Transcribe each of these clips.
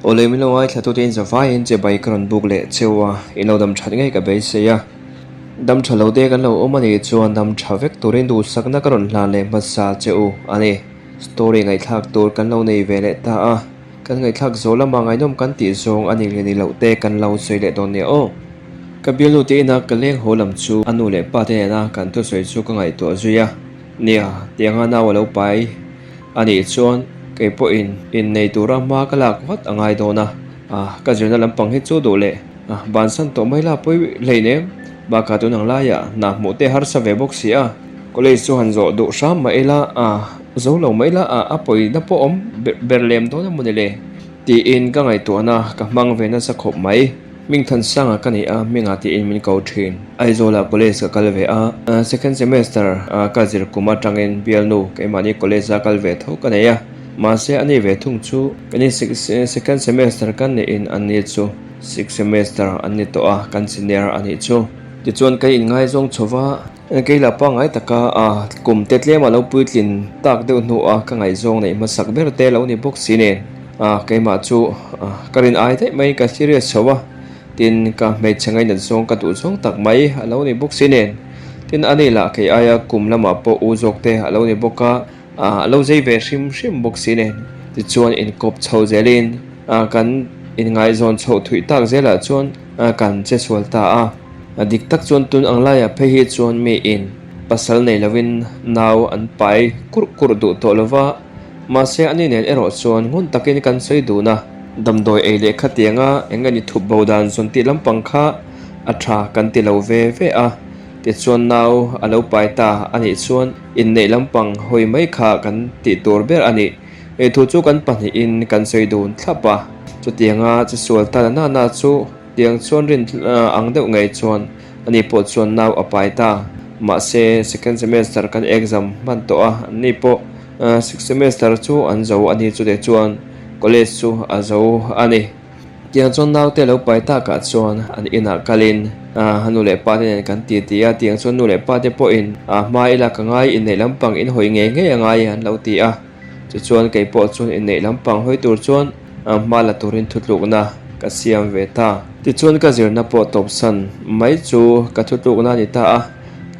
Awle min lo ngaithla tute in zavaiin chibai ka rawn buk leh cheu a, in lo dam that ngei ka beisei a. Dam tha lo te kan lo awm a nih chuan dam tha vek turin duhsakna ka rawn hlan leh hmasa che u a ni. Story ngaihthlak tur kan lo nei ve leh ta a, kan ngaihthlak zawh lama ngaihnawm kan tih zawng a nih leh ni loh te kan lo sawi leh dawn nia aw. Ka bialnu te ina ka leng haw lam chu a nu leh pa te nena kan thusawi chu ka ngaihtuah zui a, nia tianga nau a lo pai a nih chuan kei pawhin innei tura hma ka lak vat a ngai dawn a, ka zirna lampang hi chu duh leh bansan tawh mai la pawi hleinem, bakah tun ang laiah hna hmuh te harsa ve bawk si a, college chu han zawh duh hram mah ila zo lo mai la a pawina pawh awm ber lem dawn a maw ni le tiin ka ngaihtuahna ka hmang ve nasa khawp mai. Hmingthansanga ka ni a, hmingah tiin min ko thin. Aizawlah college ka kal ve a, second semester ka zir kum atangin bialnu keimahni college a kal ve tho ka nei a, mahse a ni ve thung chu kan in second semester kan niin an ni chu sixth semester an ni tawh a, kan senior a nih chu. Tichuan ka inngaizawng chho va, kei lah pangngai taka kum te tlem a lo puitlin tak deuh hnuah ka ngaihzawng neih hmasak ber te lo ni bawk si nen. Ah keimah chu ka rin ai daih mai ka serious chho a, tin ka hmeichhe ngainat zawng ka duh zawng tak mai a lo ni bawk si nen. Tin a ni lah kei aia kum lamah pawh u zawk te a lo ni bawk a, a lo zei ve hrim hrim bawk si nen. Tichuan inkawp chho zelin kan inngaihzawn chhoh thuih tak zelah chuan kan che sual ta a. Dik tak chuan tun ang laiah phei hi chuan miin pasal nei lovin nau an pai kurh kurh duh tawh lova, Mahse ani nen erawh chuan ngun takin kan sawi dun a, damdawi ei leh khatianga eng nge ni thup bo dan zawn tih lampang kha a tha kan ti lo ve ve a, tichuan nau a lo pai ta a nih chuan inneih lampang hawi mai kha kan tih tur ber a ni. Ei thu chu kan pahnihin kan sawi dun thlap a, chutianga chisual ta na na chu tiang chuan rin ang deuh ngei chuan ani pawh chuan nau a pai ta. Mahse second semester kan exam hman tawh a, ani pawh Sixth semester chu an zo a ni chuteh chuan college chu a zo a ni. Tiang chuan naute lo pai takah chuan an inah kalin a nu leh pa te nen kan ti ti a, tiang chuan nu leh pa te pawhin hma ila ka ngai inneih lampang in hawi ngei ngei a ngai an lo ti a. Tichuan kei pawh chuan inneih lampang hawi tur chuan hma la turin thutlukna ka siam ve ta. Tichuan ka zirna pawh tawpsan mai chu ka thutlukna a ni ta a,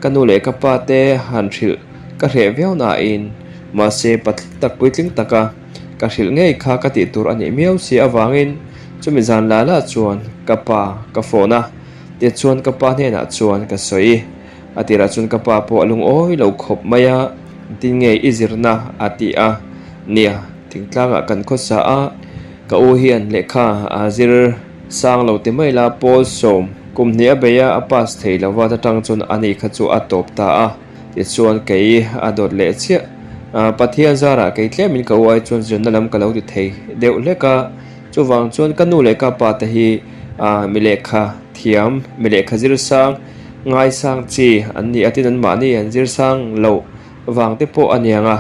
ka nu leh ka pa te han hrilh Ka hreh viau nain, mahse patling tak puitling taka ka hrilh ngei kha ka tih tur a nih miau si avangin chumi zan la la chuan ka pa ka phone a, tichuan ka pa hnenah chuan ka sawi. A tirah chuan ka pa pawh a lungawi lo khawp mai a, tin nge i zirna a ti a, nia thingtlangah kan khawsa a, ka u hian lehkha a zir sang lo ti mai la pawl sawm kum hnih a bei a, a pass thei lo va, ta tang chuan ani kha chu a tawp ta a. Tichuan kei a dawt leh chiah. Pathian zarah kei tlemin ka uai chuan zirna lam ka lo ti thei deuh hlek a. Chuvang chuan ka nu leh ka pa te hi mi lehkha thiam, mi lehkha zir sang, ngaisang chi an ni a, tin anmahni an zir sang loh vang te pawh a niang a.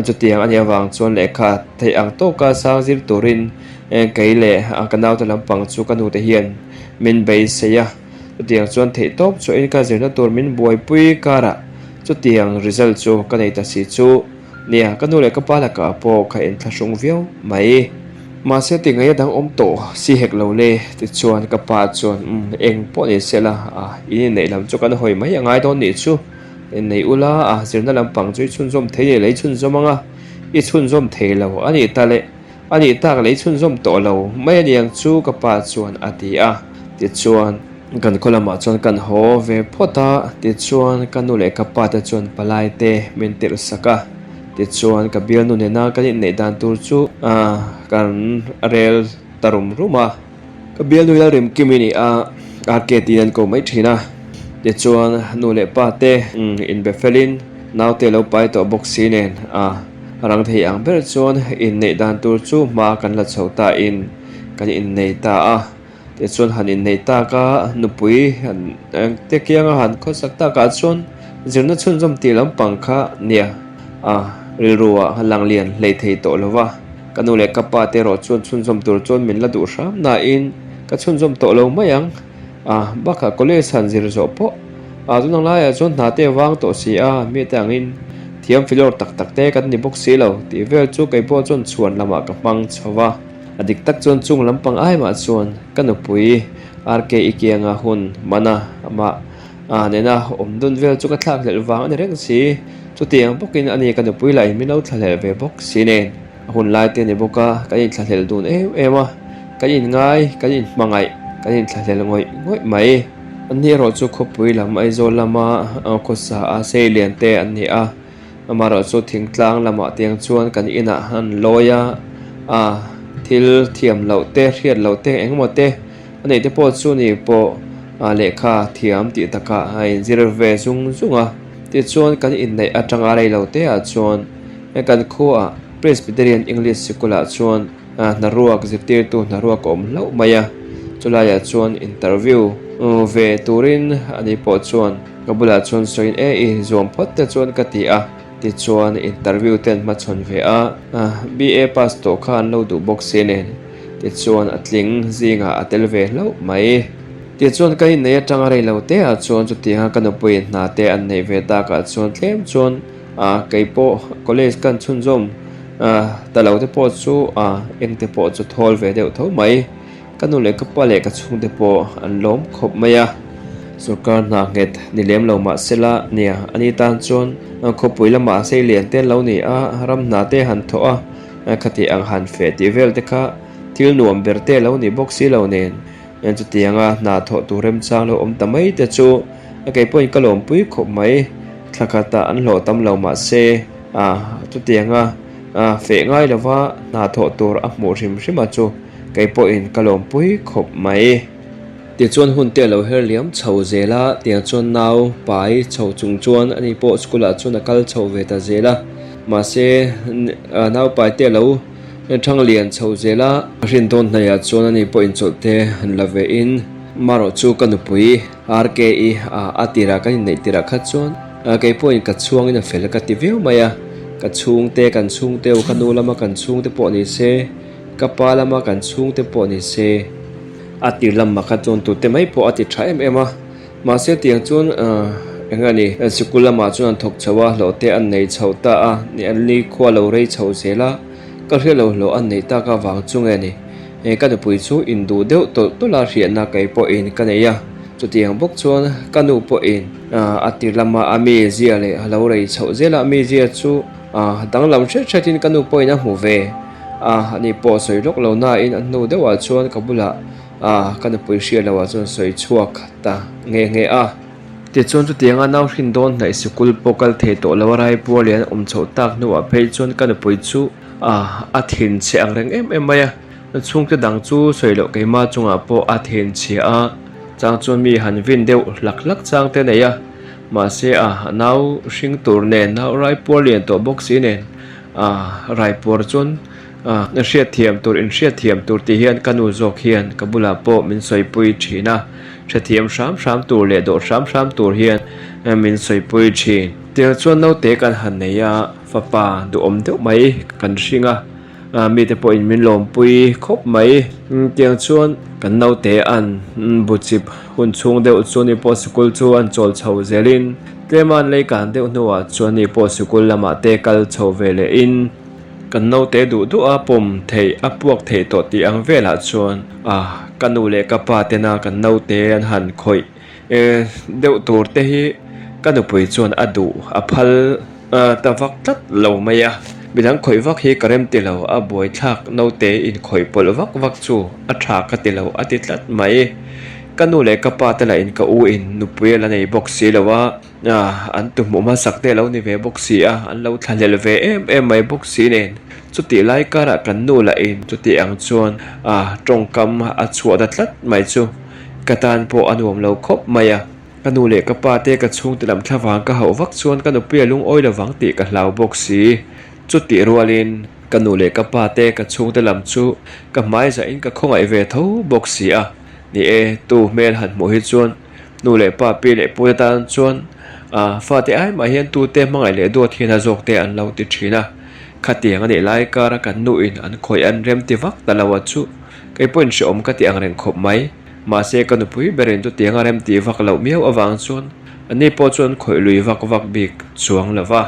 Chutiang a nih avang chuan lehkha theih ang tawka sang zir turin kei leh ka naute lampang chu ka nu te hian min beisei a. Chutiang chuan theih tawp chuahin ka zirna tur min buaipui karah chutiang result chu ka nei ta si chu nia ka nu leh ka pa lakah pawh ka inthlahrung viau mai. Mahse tingaih a dang awm tawh si hek lo le tichuan ka pa chuan umm eng pawh ni se la in inneih lam chu kan hawi mai a ngai dawn nih chu inneih ula a zirna lampang chu i chhunzawm thei leh lei chhunzawm anga i chhunzawm thei lo a nih ta le. A nih tak lei chhunzawm tawh lo mai a niang chu ka pa chuan a ti a. Tichuan, kan khaw lamah chuan kan haw ve phawt a, tichuan ka nu leh ka pa te chuan palai te min tirh sak a. Tichuan ka bialnu nena kan inneih dan tur chu kan rel ta rum rum a. Ka bialnu hi Lalremkimi a ni a, RK tiin an ko mai thin a. Tichuan nu leh pa te inbe felin naute lo pai tawh bawk si nen a rang thei ang ber chuan inneih dan tur chu hma kan la chho ta in kan innei ta a. Tichuan han inneih tak a, nupui te kianga han khawsak takah chuan zirna chhunzawm tih lampang kha nia a rilru ah a lang lian hlei thei tawh lo va. Ka nu leh ka pa te erawh chuan chhunzawm tur chuan min la duh hram nain ka chhunzawm tawh lo mai ang. A, bakah college han zir zawh pawh a tun ang laiah chuan hna te a vang tawh si a, mi te angin thiam filawr tak tak te kan ni bawk si lo tih vel chu kei pawh chuan chhuan lamah ka hmang chho va. A dik tak chuan chung lampang ai mah chuan ka nupui RK i kianga hun mana amah nena awm dun vel chu ka thlak hlelh vang a ni reng si. Chutiang bawkin ani ka nupui lah in min lo thlahlelh ve bawk si nen. A hun lai te a ni bawk a, kan inthlahlelh dun em em a, kan inngai, kan inhmangaih, kan inthlahlelh ngawih ngawih mai. Anni erawh chu khawpui lam Aizawl lama khawsa a sei lian te an ni a, amaherawh chu thingtlang lamah tiang chuan kan inah an lawi a, a thil thiam loh te, hriat loh te engemaw te a neih te pawh chu ni pawh lehkha thiam tih takah a inzir ve zung zung a. Tichuan kan inneih atanga rei lo te ah chuan kan khuaah Presbyterian English Sikul-ah chuan hnaruak zirtirtu hnaruak a awm hlauh mai a, chulaiah chuan interview ve turin ani pawh chuan ka bulah chuan sawiin e i zuam phawt te chuan ka ti a, tichuan interview te an hmachhawn ve a, BA pass tawh kha an lo duh bawk si nen tichuan a tling zingah a tel ve hlauh mai. Tichuan ka inneih atanga rei lo te ah chuan chutianga ka nupuiin hna te an neih ve takah chuan tlem chuan A, kei pawh college kan chhunzawm ta lo te pawh chu a, eng te pawh chu thawl ve deuh tho mai. Ka nu leh ka pa leh ka chhungte pawh an lawm khawp mai a. Sorkar hna nghet ni lem lo mah sela nia, ani tan chuan khawpui lamah sei lian te an lo ni a, ram hna te han thawh a, khati ang han feh tih vel te kha thil nuam ber te lo ni bawk si lo nen. Chutianga hna thawh tur remchang lo awm ta mai te chu kei pawhin ka lawmpui khawp mai. Thla khatah an hlawh tam lo mah se chutianga feh ngai lova hna thawh tur a hmuh hrim hrim a chu kei pawhin ka lawmpui khawp mai. Tichuan hun te a lo her liam chho zel a, tiang chuan nau pai chho chung chuan ani pawh school ah chuan a kal chho ve ta zel a. Mahse nau pai te a lo Thang lian chho zel a, rin dawn hnaihah chuan ani pawh inchawlh te han la ve in, marawh chu ka nupui RKI a tirah kan inneih tirah kha chuan kei pawhin ka chhuangin a fel ka ti viau mai a, ka chhungte kan chhungte ka nu lama kan chhungte pawh ni se, ka pa lama kan chhungte pawh ni se, a tir lamah kha chuan tute mai pawh a ti tha em em a. Mahse tiang chuan eng a ni, sikul lamah chuan an thawk chho a, hlawh te an nei chho ta a, ni an ni khua lo rei chho zel a, ka hria lo hlawh an neih tak avang chu nge ni, he ka nupui chu induh deuh tawlh tawlh a hriatna kei pawhin ka nei a, chutiang bawk chuan ka nu pawhin a tir lama a mizia leh a lo rei chhoh zel a, a mizia chu danglam hret hretin ka nu pawhin a hmu ve a, ani pawh sawi lawk lo nain a hnu deuhah chuan ka bulah A, ka nupui hria lo ah chuan sawi chhuak ta nghe nghe a. Tichuan chutianga nau hrin dawn hnaih sikul pawh kal thei tawh lo a Raipuar lian awm chhoh tak hnuah phei chuan ka nupui chu a a thinchhe ang reng em em mai a. Chhungte dang chu sawi loh keimah chungah pawh a thinchhia a, chang chuan mi han vin deuh hlak hlak chang te nei a. Mahse a nau hring tur nen nau Raipuar lian tawh bawk si nen a Raipuar chuan A, hriatthiam tur, inhriatthiam tur tih hian ka nu zawk hian ka bulah pawh min sawipui thin a, hrethiam hram hram tur leh dawh hram hram tur hian min sawipui thin. Tiang chuan naute kan han nei a, fapa duhawm deuh mai kan hring a, mite pawhin min lawmpui khawp mai. Tiang chuan kan naute an bu chip hun chhung deuh chu ni pawh sikul chu an chawl chho zelin tlema an leikan deuh hnuah chuan ni pawh sikul lamah te kal chho ve lehin, Kan naute duh duh a pawm theih a puak theih tawh tih ang velah chuan a ka nu leh ka pa tena kan naute an han khawih deuh tur te hi ka nupui chuan a duh a phal ta vak tlat lo mai a. Midang khawih vak hi ka rem ti lo a buaithlak naute inkhawih pawlh vak vak chu a tha ka ti lo a ti tlat mai. Ka nu leh ka pa te lah in ka u in nupui a la nei bawk si lo a. An tuhmuh hmasak te a lo ni ve bawk si a, an lo thlahlel ve em em mai bawk si nen. Chutih lai karah kan nu lah in chutih ang chuan tawngkam a chhuah ta tlat mai chu ka tan pawh a nuam lo khawp mai a. Ka nu leh ka pa te ka chhungte lam thla vang ka hauh vak chuan ka nupui a lungawi lovang tih ka hlau bawk si. Chutih rualin ka nu leh ka pa te ka chhungte lam chu ka hmai zahin ka khawngaih ve tho bawk si a. Ni e, tu hmel han hmuh hi chuan Nu leh pa, pi leh pu te tan chuan fate ai mah hian tute hmangaih leh duat hian a zawk te an lo ti thin a. Khatiang a nih lai kara kan nuin an khawih an rem ti vak ta lo a chu kei pawhin hrehawm ka ti ang reng khawp mai. Mahse ka nupui berin chutiang a rem ti vak loh miau avang chuan ani pawh chuan khawih lui vak vak bik chuang lo va.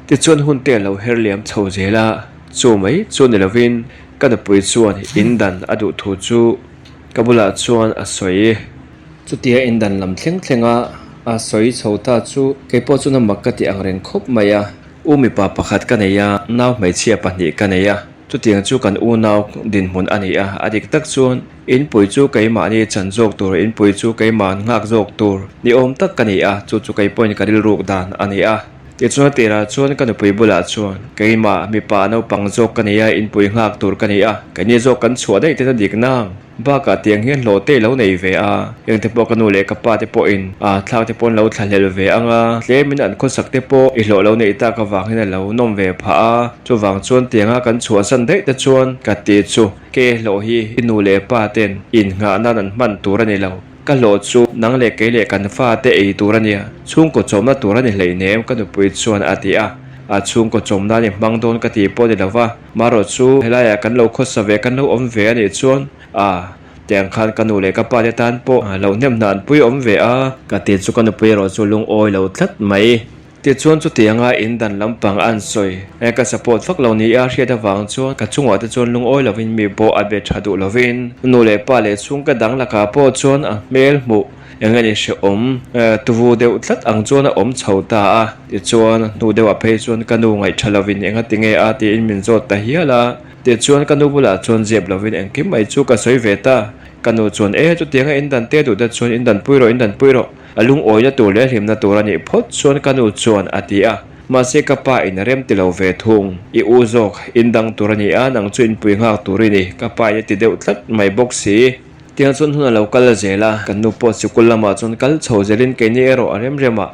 Tichuan hun te a lo her liam chho zel a, chu mai chu ni lovin. Ka nupui chuan in dan a duh thu chu ka bulah chuan a sawi. Chutia in dan lam thleng thlenga a sawi chho ta chu keipawh chuan a mak ka ti ang reng khawp mai a. U mipa pakhat ka nei a, nau hmeichhia pahnih ka nei a. Chutiang chu kan unau dinhmun a ni a, a dik tak chuan inpui chu keimahni chan zawk tur, inpui chu keimah nghak zawk tur ni awm tak ka ni a, chu chu keipawhin ka rilruk dan a ni a. Tichuan a tirah chuan ka nupui bulah chuan keimah mipa naupang zawk ka ni a, inpui nghak tur ka ni a, keini zawk kan chhuah daih ten a dik nang. Bakah tiang hian hlawh te i lo nei ve a, engte pawh ka nu leh ka pa te pawhin a thlak te pawh an lo thlahlel ve ang a, tlemin an khawsak te pawh i hlawh lo neih tak avang hian a lo nawm ve phah a, chuvang chuan tianga kan chhuahsan daih te chuan ka ti chu ke hlawh hi i nu leh pa ten innghah nan an hman tur a ni lo, ka hlawh chu nang leh kei leh kan fa te ei tur a nia, chhungkaw chawmna tur a ni hleinem ka nupui chuan a ti a, a chhungkaw chawm nan i hmang dawn ka ti pawh a ni lo va. Marawh chu helaiah kan lo khawsa ve, kan lo awm ve a nih chuan a tiang khan ka nu leh ka pa te tan pawh lo hnem hna an pui awm ve a. Ka ti chu ka nupui erawh chu lungawi lo tlat mai. Tichuan chutianga in dan lampang an sawi ka support vak lo ni a hriat avang chuan ka chungah te chuan lungawi lovin mi pawh a be tha duh lovin nu leh pa leh chhungka dang lakah pawh chuan a hmel hmuh Eng nge ni hrehawm tuvu deuh tlat ang chuan a awm chho ta a, tichuan hnu deuhah phei chuan ka nu ngaihtha lovin eng a ti nge a tiin min zawt ta hial a, tichuan ka nu bulah chuan zep lovin engkim mai chu ka sawi ve ta, ka nu chuan e chutianga in dan te duh te chuan in dan pui rawh in dan pui rawh, a lungawina tur leh hlimna tur a nih phawt chuan ka nu chuan a ti a, mahse ka pa in a rem ti lo ve thung, i u zawk in dang tur a ni a, nang chu inpui nghak tur i ni ka pa in a ti deuh tlat mai bawk si. Tiang chuan hun a lo kal zel a, kan nu pawh sikul lamah chuan kal chho zelin keini erawh a rem rem a,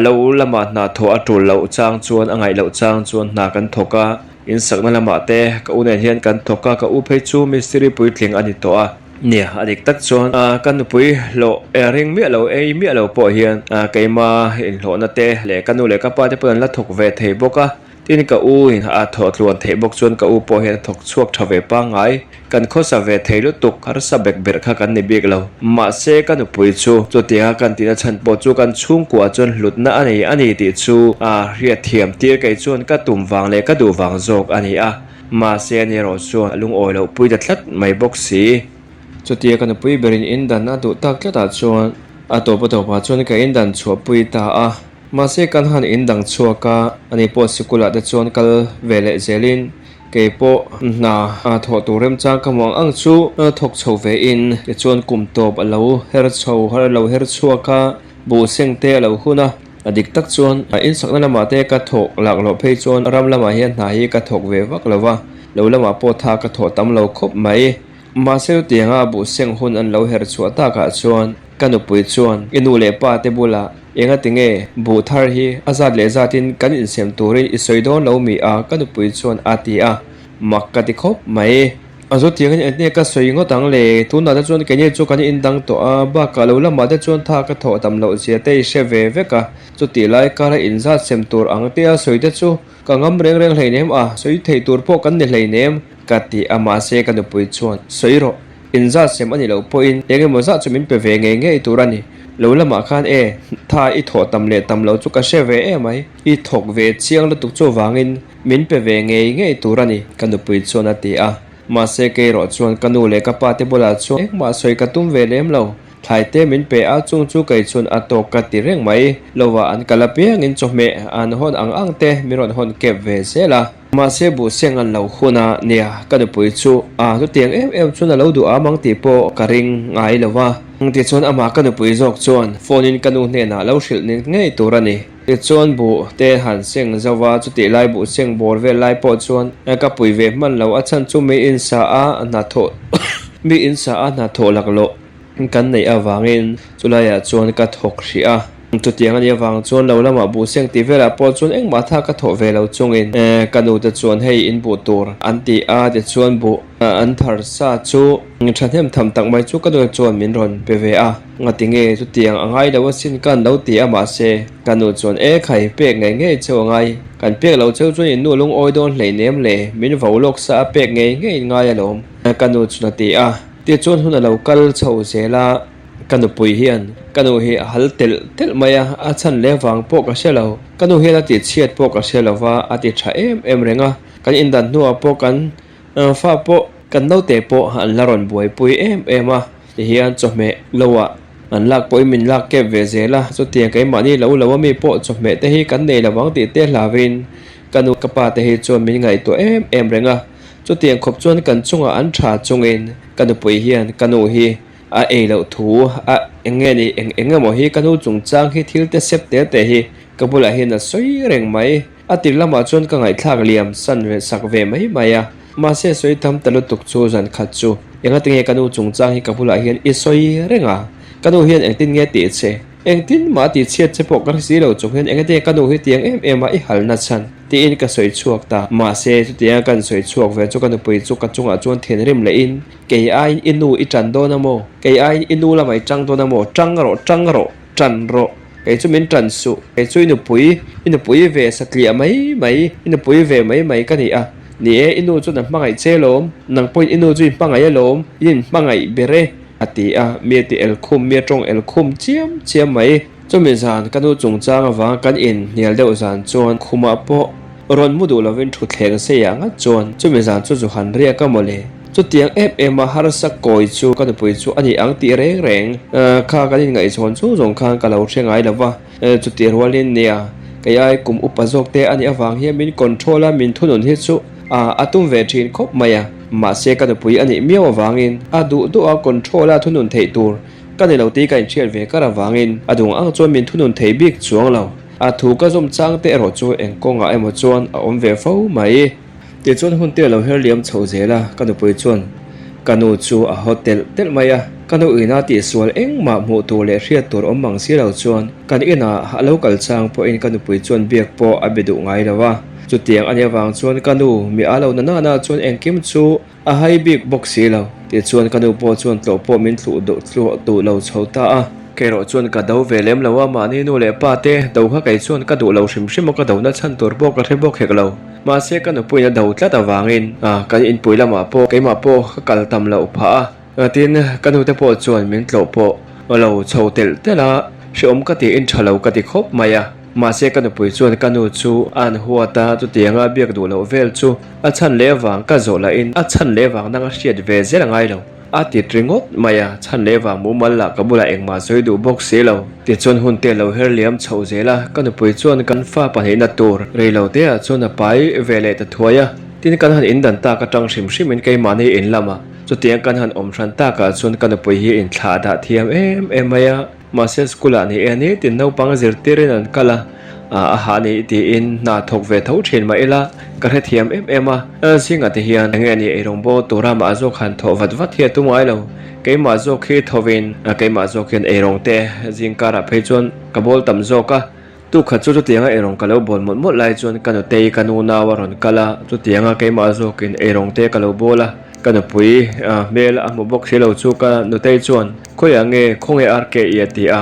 lo lamah hna thawh a tul loh chang chuan a ngaih loh chang chuan hna kan thawk a, in sakna lamah te ka u nen hian kan thawk a, ka u phei chu mistiri puitling a ni tawh a. Nia, a dik tak chuan ka nupui hlawh ring miah lo ei miah lo pawh hian keima inhlawhna te leh ka nu leh ka pa te pawh an la thawk ve thei bawk a. Tin, ka u in a thawh tluan theih bawk chuan ka u pawh hian a thawk chhuak tha ve pangngai. Kan khawsa ve thei lutuk, harsa bek berh kha kan ni bik lo. Mahse, ka nupui chu chutianga kan tihna chhan pawh chu kan chhungkua chuan hlutna a nei a ni tih chu a hriatthiam tir kei chuan ka tum vang leh ka duh vang zawk a ni a. Mahse, ani erawh chuan a lungawi loh pui ta tlat mai bawk si. Chutia ka nupui berin in dan a duh tak tlatah chuan a tawp a tawpah chuan ka in dan chhuahpui ta a. Mahse kan han in dang chhuak a, ani pawh sikulah te chuan kal ve leh zelin kei pawh hna thawh tur remchang ka hmu ang ang chu thawk chho ve in tichuan kum tawp a lo her chho har a lo her chhuak a, buh seng te a lo hun a. A dik tak chuan insakna lamah te ka thawk lak loh phei chuan ram lamah hian hna hi ka thawk ve vak lo va, lo lamah pawh tha ka thawh tam lo khawp mai. Mahse chutianga buh seng hun an lo her chhuah takah chuan Ka nupui chuan, I nu leh pa te bulah enga tinge buh thar hi a zat leh zatin kan insem turin i sawi dawn lo mi a? Ka nupui chuan a ti a, mak ka ti khawp mai. A zu tiangin engtinge ka sawi ngawt ang le? Tunah te chuan keini chu kan indang tawh a, bakah lo lamah te chuan tha ka thawh tam loh zia te i hre ve vek a, chutih lai kara inzat sem tur ang te a sawi te chu ka ngam reng reng hleinem a, sawi thei tur pawh kan ni hleinem ka ti a, mahse ka nupui chuan, Sawi rawh. Inzat sem a nih loh pawhin eng emaw zah chu min pe ve ngei ngei tur a ni. Lo lamah khan e, tha i thawh tam leh tam lo chu ka hre ve em mai. I thawk ve chiang lutuk chu vangin min pe ve ngei ngei tur a ni, ka nupui chuan a ti a. Mahse kei erawh chuan ka nu leh ka pa te bulah chuan engmah sawi ka tum ve lem lo. Thlai te min pe a, chung chu kei chuan a tawk ka ti reng mai. Lovah an kal apiangin chawhmeh an hawn ang ang te min rawn hawn kep ve zel a. Mahse buh seng an lo hun a, nia, ka nupui chu a chutiang em em chuan a lo duh am ang tih pawh ka ring ngai lo va. Tichuan amah ka nupui zawk chuan phone in ka nu hnenah lo hrilh ni ngei tur a ni. Tichuan buh te han seng zo va, chutih lai buh seng bawr vel lai pawh chuan ka pui ve hman lo, a chhan chu mi in sa a hnathawh mi in sa a hnathawh laklawh kan neih avangin chulaiah chuan ka thawk hrih a. Chutiang a nih avang chuan lo lamah buh seng tih velah pawh chuan engmah tha ka thawh ve lo chungin ka nute chuan hei in buh tur an ti a, tichuan buh an thar sa chu thahnem tham tak mai chu ka nu chuan min rawn pe ve a, ngati nge chutiang a ngai lo asin ka an lo ti a mahse ka nu chuan e khai pek ngei ngei cheu a ngai, kan pek lo cheu chuan in nu lungawi dawn hleinem le min vo lawk sa a pek ngei ngei in ngai alawm ka nu chuan a ti a, tichuan hun a lo kal chho zel a. Ka nupui hian ka nu hi a hal telh telh mai a, a chhan leh vang pawh ka hre lo. Ka nu hian a ti chhiat pawh ka hre lo va, a ti tha em em reng a. Kan indan hnuah pawh kan Fa pawh kan naute pawh an la rawn buaipui em em a, tihian chawhmeh loah an lak pawhin min lak kep ve zel a, chutiang keimahni lo lo ami pawh chawhmeh te hi kan nei lo ang tih te hlauhin ka nu ka pa te hi chuan min ngaihtuah em em reng a, chutiang khawp chuan kan chungah an tha chungin ka nupui hian ka nu hi a ei loh thu a eng nge ni eng eng emaw hi ka nu chungchang hi thil te sep te te hi ka bulah hian a sawi reng mai. A tir lamah chuan ka ngaihthlak liam san ve sak ve mai mai a, mahse sawi tam ta lutuk chu zan khat chu engati nge ka nu chungchang hi ka bulah hian i sawi reng a, ka nu hian engtin nge tih che, engtin mah tih chhiat che pawh ka hre si lo chung hian engati nge ka nu hi tiang em em a i halna chhan tiin ka sawi chhuak ta. Mahse chutianga kan sawi chhuak ve chu ka nupui chu ka chungah chuan thinrim lehin kei aiin i nu i tan dawn a maw, kei aiin i nu lamah i tang dawn a maw, tang rawh, tang rawh. Ṭan rawh, kei chu min ṭan suh, kei chu i nupui, i nupui ve satliah mai mai, i nupui ve mai mai ka ni a. Ni e, i nu chuan a hmangaih che alawm, nang pawhin i nu chu i hmangaih alawm, i inhmangaih ber e, a ti a, mi a ti elkhum, mi a ṭawng elkhum chiam chiam mai. Chumi zan ka nu chungchang avanga kan inhnial deuh zan chuan khumah pawh rawn mu duh lovin thutthleng seiah ngat chuan chumi zan chu zu han riak a mawle. Chutiang em em a harsa kawi chu ka nupui chu a ni ang tih reng reng kha kan inngaihzawn chung zawng khan ka lo hre ngai lo va, chutih rualin nia kei ai kum upa zawk te a nih avang hian min control a min thunun hi chu a tum ve thin khawp mai a, mahse ka nupui a nih miau avangin a duh duh a control a thunun theih tur ka ni lo tih ka inhriat ve kar avangin a dung ang chuan min thunun thei bik chuang lo. A thu ka zawm chang te erawh chu eng kawngah emaw chuan a awm ve fo mai. Tichuan hun te a lo her liam chho zel a, ka nupui chuan ka nu chu a haw telh telh mai a, ka nu ina tihsual engmah hmuh tur leh hriat tur awm mang si lo chuan kan inah a lo kal chang pawhin ka nupui chuan biak pawh a be duh ngai lo a, chutiang a nih avang chuan ka nu mi a lo na nana chuan engkim chu a hai bik bawk si lo. Tichuan ka nu pawh chuan tlawh pawh min tluh duh tluah duh lo chho ta a. Kei erawh chuan ka do ve lem lo a, mahni nu leh pa te do kha kei chuan ka duh lo hrim hrim a, ka do na chhan tur pawh ka hre bawk hek lo. Mahse ka nupuiin a do tlat avangin kan inpui lamah pawh keimah pawh ka kal tam loh phah a, tin ka nute pawh chuan min tlawh pawh lo chho telh telh a, hrehawm ka tiin tha lo ka ti khawp mai a. Mahse ka nupui chuan ka nu chu a an huat a, chutianga biak duh loh vel chu a chhan leh avang ka zawh lahin a chhan leh vang nanga hriat ve zel a ngai lo. A ti ringawt mai a, chhan leh vang mumal lah ka bulah engmah sawi duh bawk si lo. Tichuan hun te lo her liam chhoh zel a, ka nupui chuan kan fa pahnihna tur rei lo te ah chuan a pai ve leh ta thuai a. Tin kan han indan tak atang hrim hrim in keimahni in lamah chutiang kan han awm hran takah chuan ka nupui hi inthlah dah thiam em em mai a. Mahse school ah ni e nitin naupang zirtirin an kal a, a ha ni tiin hna thawk ve tho thin mah ila ka hrethiam em em a, zingah te hian enge ni eirawng bawl tura mah zawk han thawh vat vat hi a tum ngai lo, keimah zawk hi thovin keimah zawk hian eirawng te zing karah phei chuan ka bawl tam zawk a. Tukhat chu chutianga eirawng ka lo bawl mawlh mawlh lai chuan ka nutei ka nu nau a rawn kal a, chutianga keimah zawkin eirawng te ka lo bawl a, ka nupui hmel a hmu bawk si lo chu ka nutei chuan khawiah nge khawnge RKE a ti a,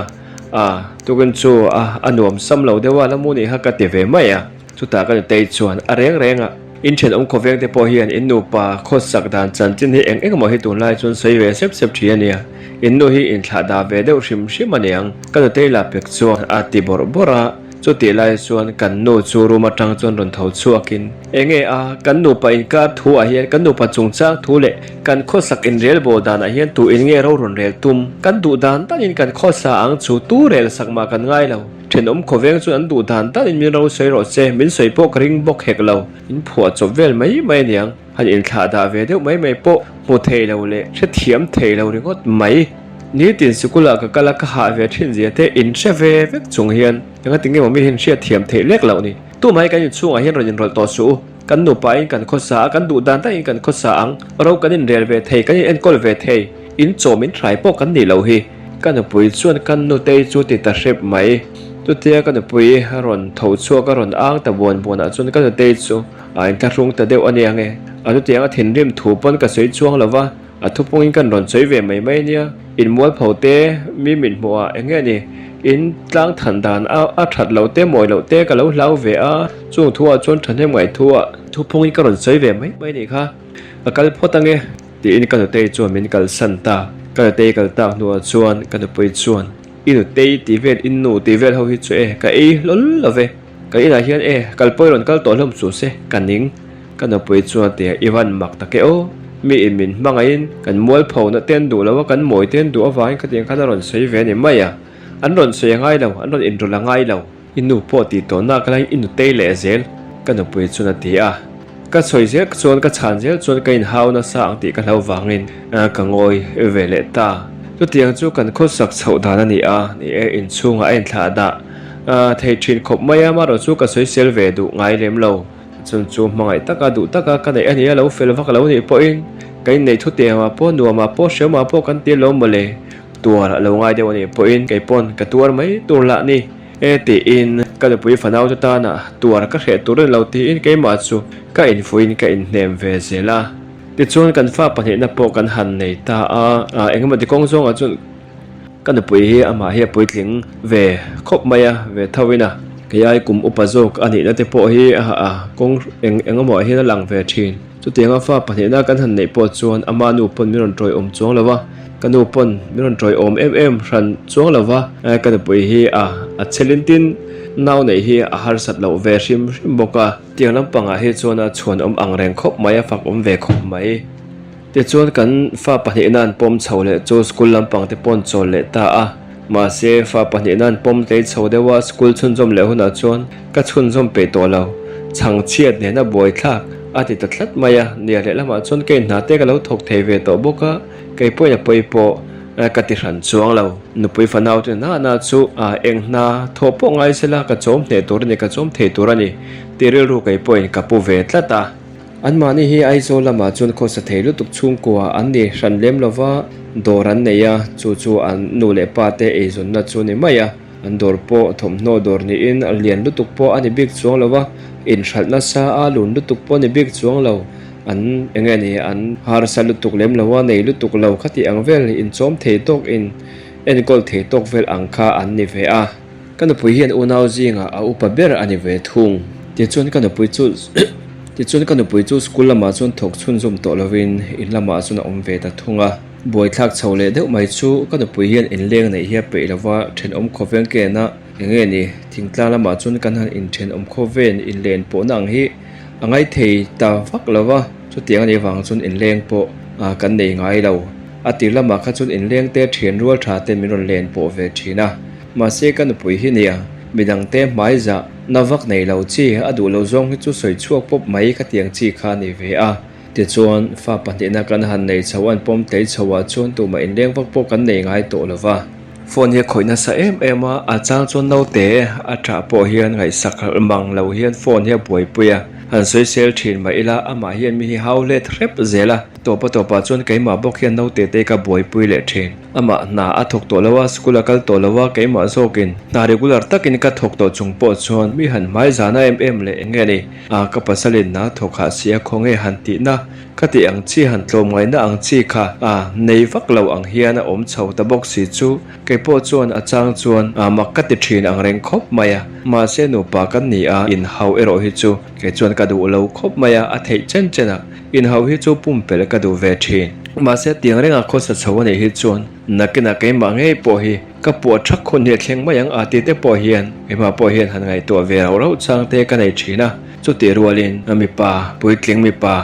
a tukin chu a a nuam sam lo deuh a la mu nih kha ka ti ve mai a, chutah ka nutei chuan a reng reng a, in thenawm khawveng te pawh hian in nupa khawsak dan chanchin hi eng eng emaw hi tunlai chuan sawi ve sep sep thin a nia. In nu hi inthlah dah ve deuh hrim hrim a niang, ka nutei lah pek chuan a ti bawrh bawrh a, chutih lai chuan kan nu chu room atang chuan rawn tho chhuakin, Enge a, kan nupa inkar thu ah hian kan nupa chungchang thu leh kan khawsak inrel bawl danah hian tu in nge ro rawn rel tum, kan duh dan danin kan khawsa ang chu tu rel sak mah kan ngai lo, thenawm khawveng chuan an duh dan danin min ro sawi rawh se, min sawi pawh ka ring bawk hek lo, in phuah chawp vel mai mai a niang. Han inthlah dah ve deuh mai mai pawh hmu thei lo leh hrethiam thei lo ringawt mai. Nitin sikula ka kal a ka hah ve thin zia te in hre ve vek chung hian engati nge maw mi hian hriat thiam theih lek loh ni. Tumah hi kan inchhungah hian rawn inrawlh tawh suh u. Kan nupa in kan khawsa a, kan duh dan daih in kan khawsa ang. Ro kan inrel ve thei, kan inenkawl ve thei. In chaw min hrai pawh kan nih loh hi. Ka nupui chuan ka nutei chu ti ta hrep mai. Chutia ka nupui a rawn tho chhuak a rawn ang ta buan buanah chuan ka nutei chu A inthlahrung ta deuh a nia nge? A chutiang a thinrim thu pawn ka sawi chuang lo va, a thupungin kan rawn sawi ve mai mai a nia. In mualpho te, mi mit hmuh ah eng nge ni? In tlang than dan a a that loh te, mawi loh te ka lo hlau ve a, chung thu ah chuan thahnem ngaih thu ah thupungin ka rawn sawi ve mai mai a nih kha. Ka kal phawt ange, tiin ka nutei chuan min kalsan ta. Ka nutei kal tak hnuah chuan ka nupui chuan, I nutei tih vel, in nu tih vel ho hi chu e, ka ei hlawl lo ve. Ka inah hian e, kal pawi rawn kal tawh hlawm chu se, ka ning. Ka nupui chuan ti a, I van mak tak e aw. Mi in min hmangaihin kan mualpho na te an duh lo a, kan mawi te an duh avangin khatiang khan a rawn sawi ve a ni mai a. An rawn sawi a ngai lo, an rawn inrawlh a ngai lo. I nu pawh tih tawh nak laiin i nutei leh zel, ka nupui chuan a ti a. Ka sawi zel chuan ka chhan zel chuan ka inhau nasa ang tih ka hlau vangin ka ngawi ve leh ta. Chutiang chu kan khawsak chhoh dan a ni a, ni e, inchhungah a inthlah dah thei thin khawp mai a, amaherawh chu ka sawisel ve duh ngai lem lo. Chun chu hmangaih taka duh taka ka neih a ni a, lo fel vak lo nih pawhin ka inneih thutiangah pawh nuamah pawh hreawmah pawh kan ti lo mawle. Tuar a lo ngai deuh a nih pawhin kei pawn ka tuar mai tur lah ni e tiin ka nupui fanau te tana tuar ka hreh tur a ni lo tiin keimah chu ka infuiin ka inhnem ve zel a. Tichuan kan fa pahnihna pawh kan han nei ta a, engemaw ti kawng zawngah chuan ka nupui hi amah hi a puitling ve khawp mai a, ve tho in a, kei ai kum upa zawk a nihna te pawh hi a kawng eng engemaw ah hian a lang ve thin. Chutianga fa pahnihna kan han neih pawh chuan ama nu pawn min rawn tawiawm chuang lo va, ka nu pawn min rawn tawiawm em em hran chuang lo va, ka nupui hi a a chelin tin nau neih hi a harsat loh ve hrim hrim bawk a. Tiang lampangah hi chuan a chhuanawm ang reng khawp mai, a fak awm ve khawp mai. Tichuan kan fa pahnihna an pawm chho leh chu school lampang te pawh an chawl leh ta a. Mahse fa pahnihna an pawm tlei chho deuh a, school chhunzawm leh hunah chuan ka chhunzawm peih tawh lo. Chhangchhiat nena buaithlak a ti ta tlat mai a, nia lehlamah chuan kei hna te ka lo thawk thei ve tawh bawk a, kei pawhin a pawi pawh ka ti hran chuang lo. Nupui fanau te hna hna chu eng hna thawh pawh ngai sela ka chawm hneh tur a ni, ka chawm thei tur a ni tih rilru kei pawhin ka pu ve tlat a. Anmahni hi Aizawl lamah chuan khawsa thei lutuk chhungkua an ni hran lem lova dawr an nei a, chu chu an nu leh pa te eizawnna chu ni mai a. An dawr pawh thawmhnaw dawr niin a lian lutuk pawh a ni bik chuang lo va, inhralh nasa a lun lutuk pawh a ni bik chuang lo. An eng nge ni an harsa lutuk lem lo a, nei lutuk lo khati ang vel inchawm thei tawk in enkawl thei tawk vel ang kha an ni ve a. Ka nupui hian unau zingah a upa ber a ni ve thung. Tichuan ka nupui chu Tichuan ka nupui chu school lamah chuan thawk chhunzawm tawh lovin in lamah chuan a awm ve ta thung a. Buaithlak chho leh deuh mai chu ka nupui hian inleng neih hi a peih lova thenawm khawveng kena eng nge ni thingtlang lamah chuan kan han inthenawm khawven inlen pawhna ang hi a ngaithei ta vak lova chutiang a nih avang chuan inleng pawh kan nei ngai lo. A tir lamah kha chuan inleng te thian rual tha te min rawn len pawh ve thin a. Mahse ka nupui hi nia, midangte hmai zah na vak nei lo chi, a duh lo zawng hi chu sawi chhuak pawp mai ka tiang chi kha a ni ve a. Tichuan, fa pahnihna kan han nei chho an pawm tlei chho ah chuan tumah inleng vak pawh kan nei ngai tawh lo va. Phone hi a khawih nasa em em a, a chang chuan naute a ṭah pawh hian ngaihsak mang lo hian phone hi a buaipui a, han sawisel ṭhin mah ila amah hian mi hi hau hlet hrep zel a. Tawpa tawpah chuan keimah bawk hian naute te ka buaipui leh thin. Amah hna a thawk tawh lo a, school a kal tawh lo a, keimah zawkin hna regular takin ka thawk tawh chung pawh chuan mi han hmai zana em em leh eng nge ni? A, ka pasalin hna thawk hah si a khaw nge han tihna ka tih ang chi han tlawmngaihna ang chi kha a nei vak lo ang hian a awm chho ta bawk si chu kei pawh chuan a chang chuan a mak ka ti thin ang reng khawp mai a. Mahse nupa kan ni a, inhau erawh hi chu kei chuan ka duh lo khawp mai a, a theih chen chen a. Inhau hi chu pumpelh ka duh ve thin. Mahse tiang renga khawsa chho a nih hi chuan nakinah keimah ngei pawh hi ka puah thak hun hi a thleng mai ang a ti te pawh hian keimah pawh hian han ngaihtuah ve rauh rauh chang te ka nei thin a. Chutih rualin mipa puitling mipa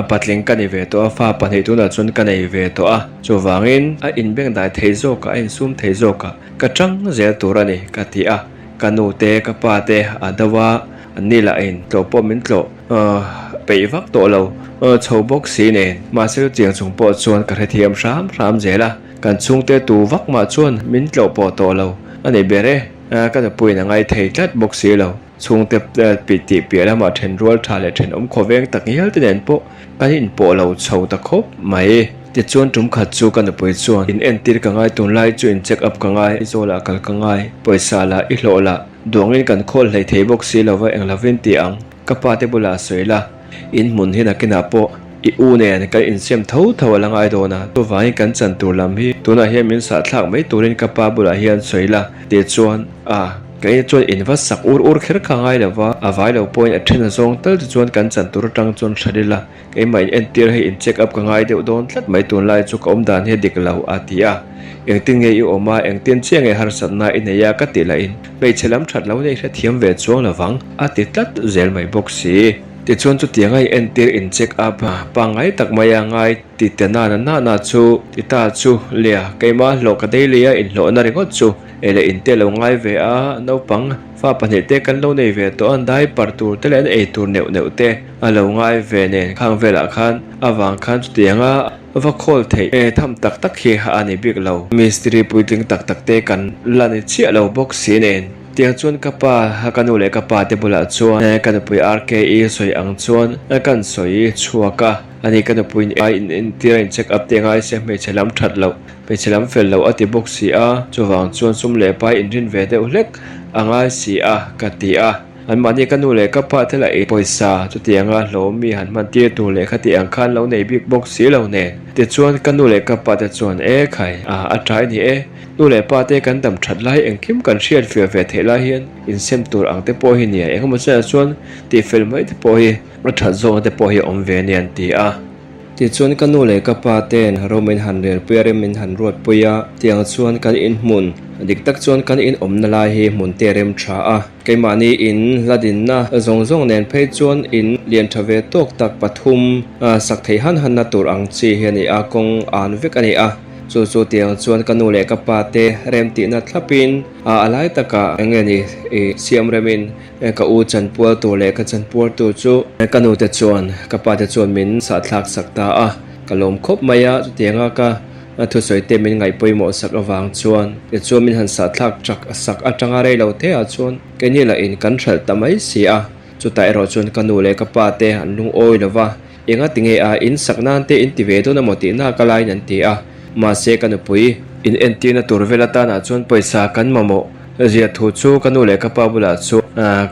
patling ka ni ve tawh a, fa pahnih tunah chuan ka nei ve tawh a. Chuvangin a inbengdai thei zawkah a insum thei zawkah ka tang zel tur a ni ka ti a. Ka nu te ka pa te a do a, an ni lah in tlawh pawh min tlawh. Peih vak tawh lo chho bawk si nen mahse chutiang chung pawh chuan ka hrethiam hram hram zel a, kan chhungte tu vak mah chuan min tlawh pawh tawh lo a ni ber e, ka nupuiin a ngai thei tlat bawk si lo. Chhungte tih piah lamah then rual tha leh thenawm khawveng tak ngial te nen pawh kan inpawh lo chho ta khawp mai. Tichuan tum khat chu ka nupui chuan in entir ka ngai tunlai chu in check up ka ngai, Aizawl ah kal ka ngai, pawisa lah i hlawh lah duangin kan khawl hlei thei bawk si lo va eng lovin ti ang. Ka pa te bulah sawi la, in hmun hi nakinah pawh i u nen kan insiam tho tho a la ngai dawn a, chuvangin kan chan tur lam hi tunah hian min sahthlak mai turin ka pa bulah hian sawi la tih chuan a ka in chuan in va sak ur ur kher kha ngai lo va, a vai lo pawhin a then a zawng tal te chuan kan chan tur atang chuan hre ila keimah in entir hei in check up ka ngai deuh dawn tlat mai tunlai chu ka awm dan hi a dik lo a ti a, engtin nge i awm a, engtin chiah nge harsatna i nei a ka tih lahin hmeichhe lam that lo nei hrethiam ve chuang lovang a ti tlat zel mai bawk si. Tichuan chutiang a in entir in check up pangngai tak mai a ngai ti ta nana nana chu ti ta chu leh a keimah hlawh ka daily a inhlawhna ringawt chu ei leh in te lo ngai ve a naupang fa pahnih te kan lo nei ve tawh a diaper tur te leh an ei tur neuh neuh te a lo ngai ve nen khang velah khan avang khan chutiang a va khawl theih e tham tak tak hi a ni bik lo mistiri puitling tak tak te kan la ni chiah lo bawk si nen. Tiang chuan ka pa, ka nu leh ka pa te bulah chuan ka nupui RKE sawi ang chuan kan sawi chhuak a, ani ka nupuiin ai in entir a in check up te ngai se hmeichhe lam that loh, hmeichhe lam fel loh a ti bawk si a, chuvang chuan sum leh pai inrin ve deuh hlek a ngai si a ka ti a. Anmahni ka nu leh ka pa te lah i pawisa chutianga hlawm mi han hman tir tur leh khati ang khan lo nei bik bawk si lo nen. Tichuan ka nu leh ka pa te chuan e khai a a ṭai ni e. Nu leh pa te kan dam that lai engkim kan hriat fiah ve theih lai hian insem tur ang te pawh hi nia engemaw chenah chuan tihfel mai te pawh hi a that zawng te pawh hi a awm ve ania an ti a. Tichuan ka nu leh ka pa ten ro min han relpui a rem min han ruatpui a tiang chuan kan inhmun dik tak chuan kan inawmna lai hi hmun te rem tha a keimahni in hla dinna zawng zawng nen phei chuan in lian tha ve tawk tak pathum sak theih han hanna tur ang chi hi a ni a kawng an vek a ni a. Chu chu tiang chuan ka nu leh ka pa te rem tihna thlapin a lai takah eng nge ni i siam remin ka u chanpual tur leh ka chanpual tur chu ka nu te chuan ka pa te chuan min sahthlak sak ta a, ka lawm khawp mai a, chutianga ka thusawi te min ngaih pawimawh sak avang chuan tichuan min han sahthlak chak sak atanga rei lo te ah chuan keini lah in kan hralh ta mai si a, chutah erawh chuan ka nu leh ka pa te an lungawi lova. Enga tinge a in sak nan te in ti ve dawn amaw tih nak a laiin an ti a, mahse ka nupui in entirna tur vel atanah chuan pawisa kan mamawh zia thu chu ka nu leh ka pa bulah chuan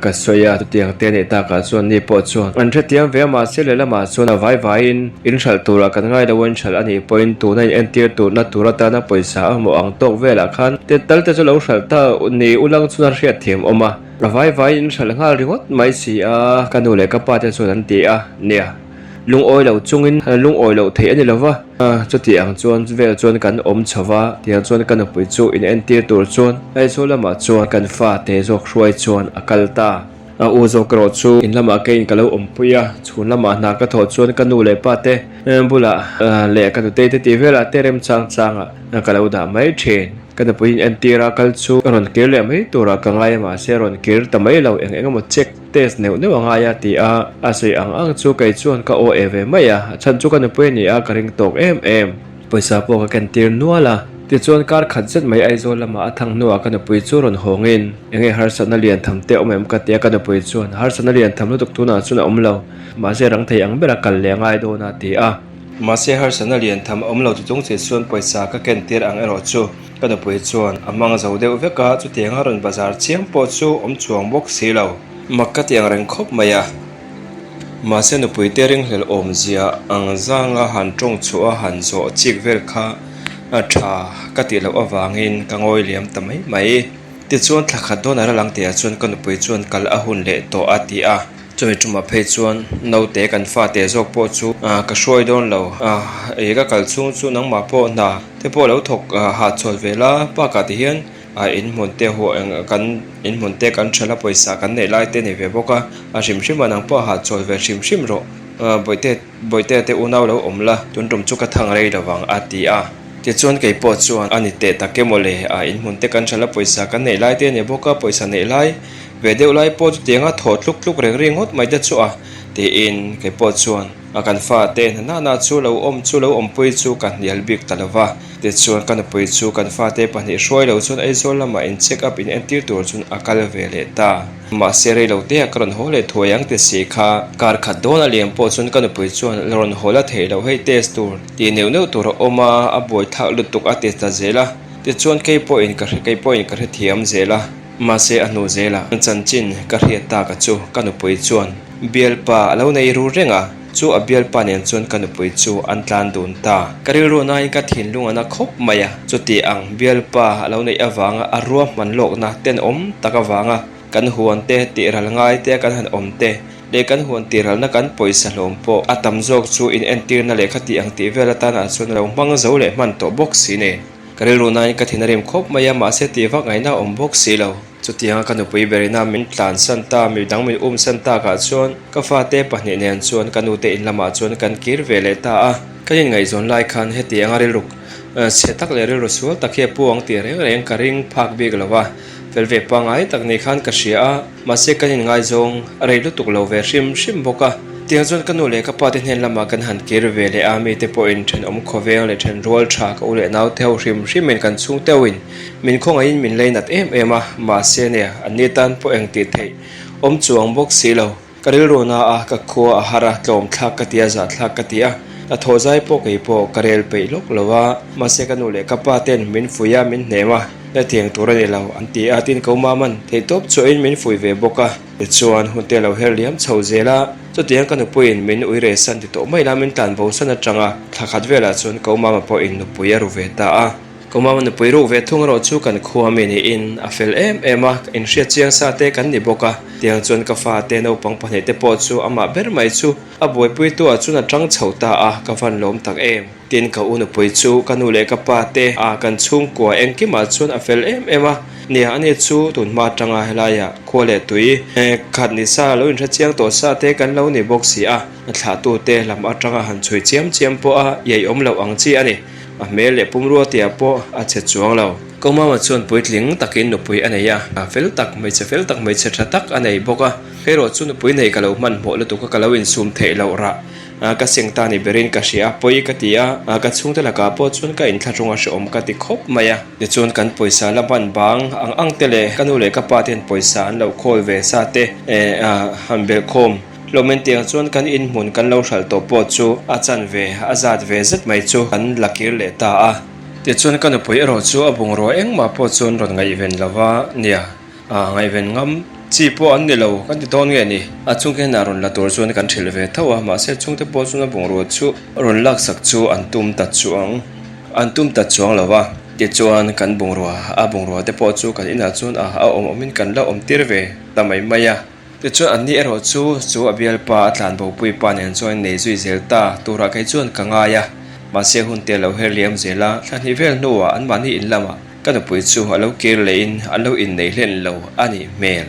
ka sawi a, chutiang te anih takah chuan ni pawh chuan an hrethiam ve a, mahse lehlamah chuan a vai vaiin in hralh turah kan ngai lo a, in hralh anih pawhin tuna in entir turna tur atana pawisa a mamawh ang tawk velah khan te tal te chu lo hralh ta ni ulang chuan a hriatthiam awm a. A vai vai in hralh nghal ringawt mai si a, ka nu leh ka pa te chuan an ti a, nia, lungawi lo chungin lungawi loh theih a ni lo va, chuti ang chuan vel chuan kan awm chho va, tiang chuan ka nupui chu in entir tur chuan Aizawl lamah chuan kan fa te zawk hruai chuan a kal ta. A u zawk erawh chu in lamah keiin ka lo awmpui a, chhun lamah hna ka thawh chuan ka nu leh pa te bulah leh ka nutei te tih velah te remchang changah ka lo dah mai thin. Ka nupui in entir a kal chu ka rawn kir leh mai turah ka ngai a mahse a rawn kir ta mai lo eng eng emaw check test neuh neuh a ngai a ti a, a sawi ang ang chu kei chuan ka aw e ve mai a, a chhan chu ka nupui a ni a ka ring tawk em em. Pawisa pawh ka ken tir nual a, tichuan kar khat zet mai Aizawl lamah a thang hnuah ka nupui chu rawn hawngin eng nge harsatna lian tham te awm em ka ti a ka nupui chuan harsatna lian tham lutuk tunah chuan a awm lo mahse rang thei ang bera kal leh a ngai dawn a ti a. Mahse harsatna lian tham awm lo chung che chuan pawisa ka ken tir ang erawh chu ka nupui chuan a hmang zo deuh vek a, chutiang a rawn bazar chiam pawh chu awm chuang bawk si lo. Mak ka ti ang reng khawp mai a, mahse nupui te ringhlel awmzia ang zanga han tawng chhuah a han zawh chik vel kha a tha ka tih loh avangin ka ngawi liam ta mai mai. Tichuan thla khat dawn a ral ang tihah chuan ka nupui chuan kal a hun leh tawh a ti a. Chumi tumah phei chuan naute kan fate zawk pawh chu ka hruai dawn lo. Ih ka kal chhung chu nangmah pawh hna te pawh lo thawk hahchhawl ve la bakah ti hian inhmun te huah eng kan inhmun te kan thala pawisa kan neih lai te ni ve bawk a, a hrim hrim a nang pawh hahchhawl ve hrim hrim rawh. Bawihte Bawihte te unau lo awm la tun tum chu ka thang rei lovang a ti a. Tichuan kei pawh chuan a ni teh tak emaw le inhmun te kan thala pawisa kan neih lai te a ni bawk a pawisa neih lai Ve deuh lai pawh chutianga thaw tluk tluk reng ring ngawt mai te chu a, tiin kei pawh chuan a kan fate hnanahna chu lo awm chu lo awmpui chu ka hnial bik ta lo va. Tichuan ka nupui chu kan fate pahnih hruai lo chuan Aizawl lamah in check up in entir tur chuan a kal ve leh ta. Mahse rei lo te ah ka rawn haw leh thuai ang ti si kha kar khat dawn a liam pawh chuan ka nupui chuan la rawn haw la theih loh hei test tur tih neuh neuh tur a awm a, a buaithlak lutuk a ti ta zel a. Tichuan kei pawhin ka hre kei pawhin ka hrethiam zel a. Mahse a hnu zelah chanchin ka hriat tak a chu ka nupui chuan bialpa a lo nei ru reng a, chu a bialpa nen chuan ka nupui chu an tlan dun ta. Ka rilru nain ka thinlung a na khawp mai a, chuti ang bialpa a lo neih avanga a ruahman lawkna tenawm tak avanga kan huan te tihral ngai te kan han awm te leh kan huan tihralna kan pawisa hlawm pawh a tam zawk chu in entirna leh khati ang tih vel atana chuan a lo hmang zo leh hman tawh bawk si nen. Ka rilru nain ka thin a rim khawp mai a, mahse tih vak ngaihna a awm bawk si lo. Chutianga ka nupui berina min tlansan ta, midang min umsan takah chuan ka fate pahnih nen chuan ka nute in lamah chuan kan kir ve leh ta a. Kan inngaihzawn lai khan hetianga rilru chhe tak leh rilru sual tak hi a pu ang tih reng reng ka ring phak bik lo va, fel ve pangngai tak ni khan ka hria a, mahse kan inngaizawng rei lutuk lo ve hrim hrim bawk a. Tiang chuan ka nu leh ka pa te hnen lamah kan han kir ve leh a, mite pawhin thenawm khawveng leh thenrual tha ka u leh naute ho hrim hrimin kan chhung teuhin Min khawngaihin min lei nat em em a, mahse nia, anni tan pawh eng tih theih awm chuang bawk si lo. Ka rilru na a, ka khua a har a, tlawm thlak ka ti a, zah thlak ka ti a, ka thaw zai pawh kei pawh ka rel peih lawk lo a, mahse ka nu leh ka pa ten min fuih a, min hnem a, hetiang tur a ni lo an ti a, tin ko maman theihtawp chhuahin min fuih ve bawk a, tichuan hun te lo her liam chho zel a, chutiang ka nupuiin min ui reh san ti tawh mai la min tlan bo san atanga thla khat velah chuan ko mama pawhin nupui a ru ve ta a. Kumama nupui ruk ve thung erawh chu kan khua mi niin a fel em em a, inhriat chiang sa te kan ni bawk a. Tiang chuan ka fa te naupang pahnih te pawh chu amah ber mai chu a buaipuitu ah chuan a tang chho ta a, ka van lawm tak em. Tin ka u nupui chu ka nu leh ka pa te a kan chhungkua engkimah chuan a fel em em a, nia ani chu tun hma atanga helaiah khua leh tui khat ni sa lo inhre chiang tawh sa te kan lo ni bawk si a, a thlahtu te lam atanga han chhui chiam chiam pawh a iaiawm loh ang chi a ni. A hmel leh pumrua tihah pawh a che chuang lo. Komama chuan puitling takin nupui a nei a, fel tak, hmeichhe fel tak, hmeichhe tha tak a nei bawk a. Hei erawh chu nupui nei ka lo hmanhmawh lutuk a, ka lo insum theih loh rah. Ka seng ta ni berin ka hria a, pawi ka ti a, ka chhungte lakah pawh chuan ka inthlahrung a hrehawm ka ti khawp mai a. Tichuan kan pawisa la hman bang ang ang te leh ka nu leh ka pa ten pawisa an lo khawl ve sa te han belhkhawm. Hlawmin tiang chuan kan inhmun kan lo hralh tawh pawh chu a chanve a zat ve zet mai chu kan la kir leh ta a. Tichuan ka nupui erawh chu a bungrua engmah pawh chuan rawn ngaihven lo va, nia, a ngaihven ngam chi pawh an ni lo kan ti dawn nge ni? A chhungte hnenah rawn la tur chuan kan hrilh ve tho a, mahse chhungte pawh chuan a bungrua chu rawn laksak chu an tum ta chuang an tum ta chuang lo va. Tichuan kan bungrua a bungrua te pawh chu kan inah chuan a awm awmin kan la awm tir ve ta mai mai a. Tichuan anni erawh chu chu a bialpa a tlanbopui pa nen chuan nei zui zel ta turah kei chuan ka ngai a, mahse hun te lo her liam zel a, thla hnih vel hnuah anmahni in lamah ka nupui chu a lo kir lehin an lo innei hlen lo a nih hmel.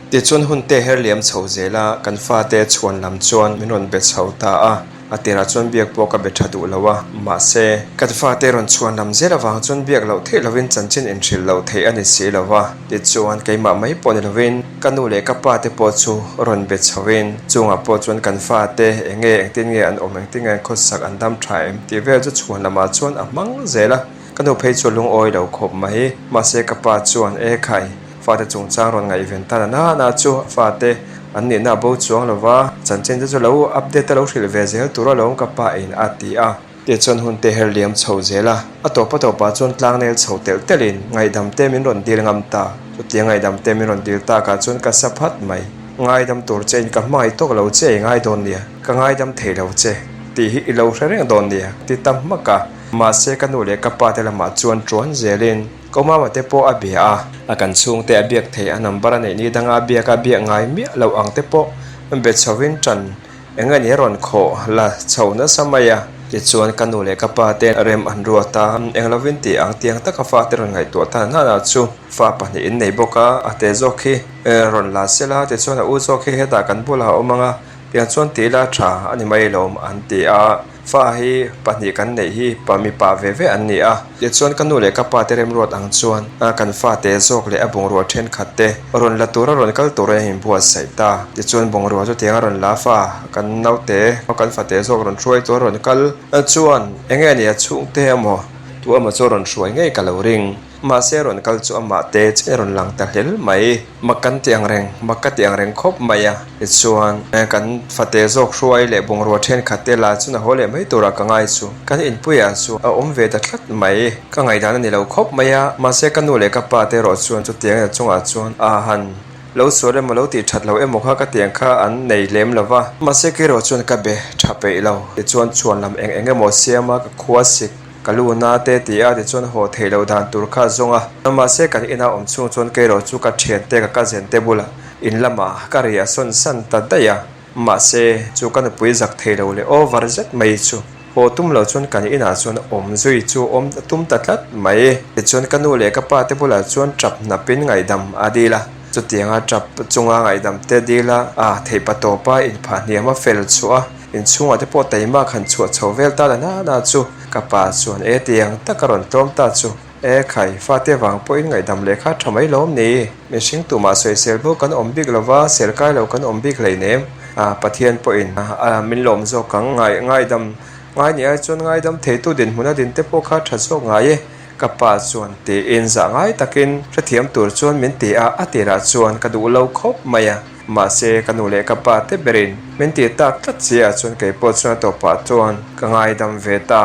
Tichuan hun te her liam chho zel a, kan fate chhuan lam chuan min rawn be chho ta a. A tirah chuan biak pawh ka be tha duh lo a, mahse, ka fate rawn chhuan lam zel avang chuan biak loh theih lovin chanchin inhrilh loh theih a ni si lo va. Tichuan, keimah mai pawh ni lovin ka nu leh ka pa te pawh chu rawn be chhoin chungah pawh chuan kan fate eng nge, engtin nge an awm, engtin nge an khawsak, an dam tha em tih vel chu chhuan lamah chuan a hmang zel a. Ka nu phei chu a lungawi lo khawp mai. Mahse, ka pa chuan, E khai! Fate chungchang rawn ngaihven ta na na chu fate an nihna a bo chuang lo va, chanchin te chu lo update a lo hrilh ve zel tur alawm ka pa in a ti a. Tichuan hun te her liam chho zel a, a tawp a tawpah chuan tlangnel chho telh telhin ngaihdam te min rawn dil ngam ta. Chutia ngaihdam te min rawn dil takah chuan ka sa phat mai. Ngaidam tur che in ka hmangaih tawk lo che i ngai dawn nia, ka ngaidam thei lo che tih hi i lo hre reng dawn nia ti ta hmak a. Mahse ka nu leh ka pa te lamah chuan tuan zelin Ko mama te pawh a bia a, a kan chhungte a biak thei a number a neih ni danga a biak a biak ngai miah loh ang te pawh be chhovin tan eng nge ni a rawn khawh la chho nasa mai a. Tichuan ka nu leh ka pa te rem an ruat a, eng lovin tih ang tiang taka fate rawn ngaihtuah ta nana chu fa pahnih in nei bawk a, a te zawk hi rawn la sela tichuan a u zawk hi hetah kan bulah a awm ang a, tiang chuan tih ila tha a ni mai lawm an ti a. Fa hi pahnih kan neih hi pa mipa ve ve an ni a. Tichuan ka nu leh ka pa te remruat ang chuan kan fate zawk leh a bungrua thenkhat te rawn la tura rawn kal tur a inbuatsaih ta. Tichuan bungrua chu tiang a rawn la fa kan naute kan fate zawk rawn hruai tur a rawn kal chuan eng nge ni a chhungte emaw tu emaw chu rawn hruai ngei ka lo ring. Mahse rawn kal chu amah te chin a rawn lang ta hlel mai. Mak kan ti ang reng, mak ka ti ang reng khawp mai a. Tichuan, kan fate zawk hruai leh bungrua thenkhat te la chuan a haw leh mai turah ka ngai chu. Kan inpuiah chu a awm ve ta tlat mai. Ka ngaihdan a ni lo khawp mai a, mahse ka nu leh ka pa te erawh chuan chutiang ina chungah chuan a han lo sual emaw lo tih that lo emaw kha ka tiang kha an nei lem lo va. Mahse kei erawh chuan ka be tha peih lo. Tichuan chhuanlam eng eng emaw siama ka khua sik. Ka lu na te ti a tichuan haw theih loh dan tur kha a zawng a. Mahse kan ina awm chhung chuan kei erawh chu ka thiante ka cousin te bulah in lamah ka ri a sawn san ta daih a. Mahse chu ka nupui zak thei lo leh over zet mai chu. Haw tum lo chuan kan inah chuan awm zui chu awm a tum ta tlat mai. Tichuan ka nu leh ka pa te bulah chuan tap hnapin ngaihdam a dil a. Chutianga tap chunga ngaihdam te dil a, a theihpa tawpa inphah hniam a fel chhuah a, inchhungah te pawh taimak han chhuah chho vel ta la na na chu ka pa chuan e tiang taka rawn tlawm ta chu. E khai, fate vang pawhin ngaihdam leh kha tha mai lawm ni? Mihring tumah sawisel bo kan awm bik lova, sel kai lo kan awm bik hleinem. A, Pathian pawhin a min lawm zawk ang. Ngai, ngaidam ngai ni ai chuan ngaidam theitu dinhmun a din te pawh kha tha zawk ngai e. Ka pa chuan tiin zah ngai takin hrethiam tur chuan min ti a, a tirah chuan ka duh lo khawp mai a. Mahse, ka nu leh ka pa te berin min tih tak tlat chiah chuan kei pawh chuan a tawpah chuan ka ngaidam ve ta.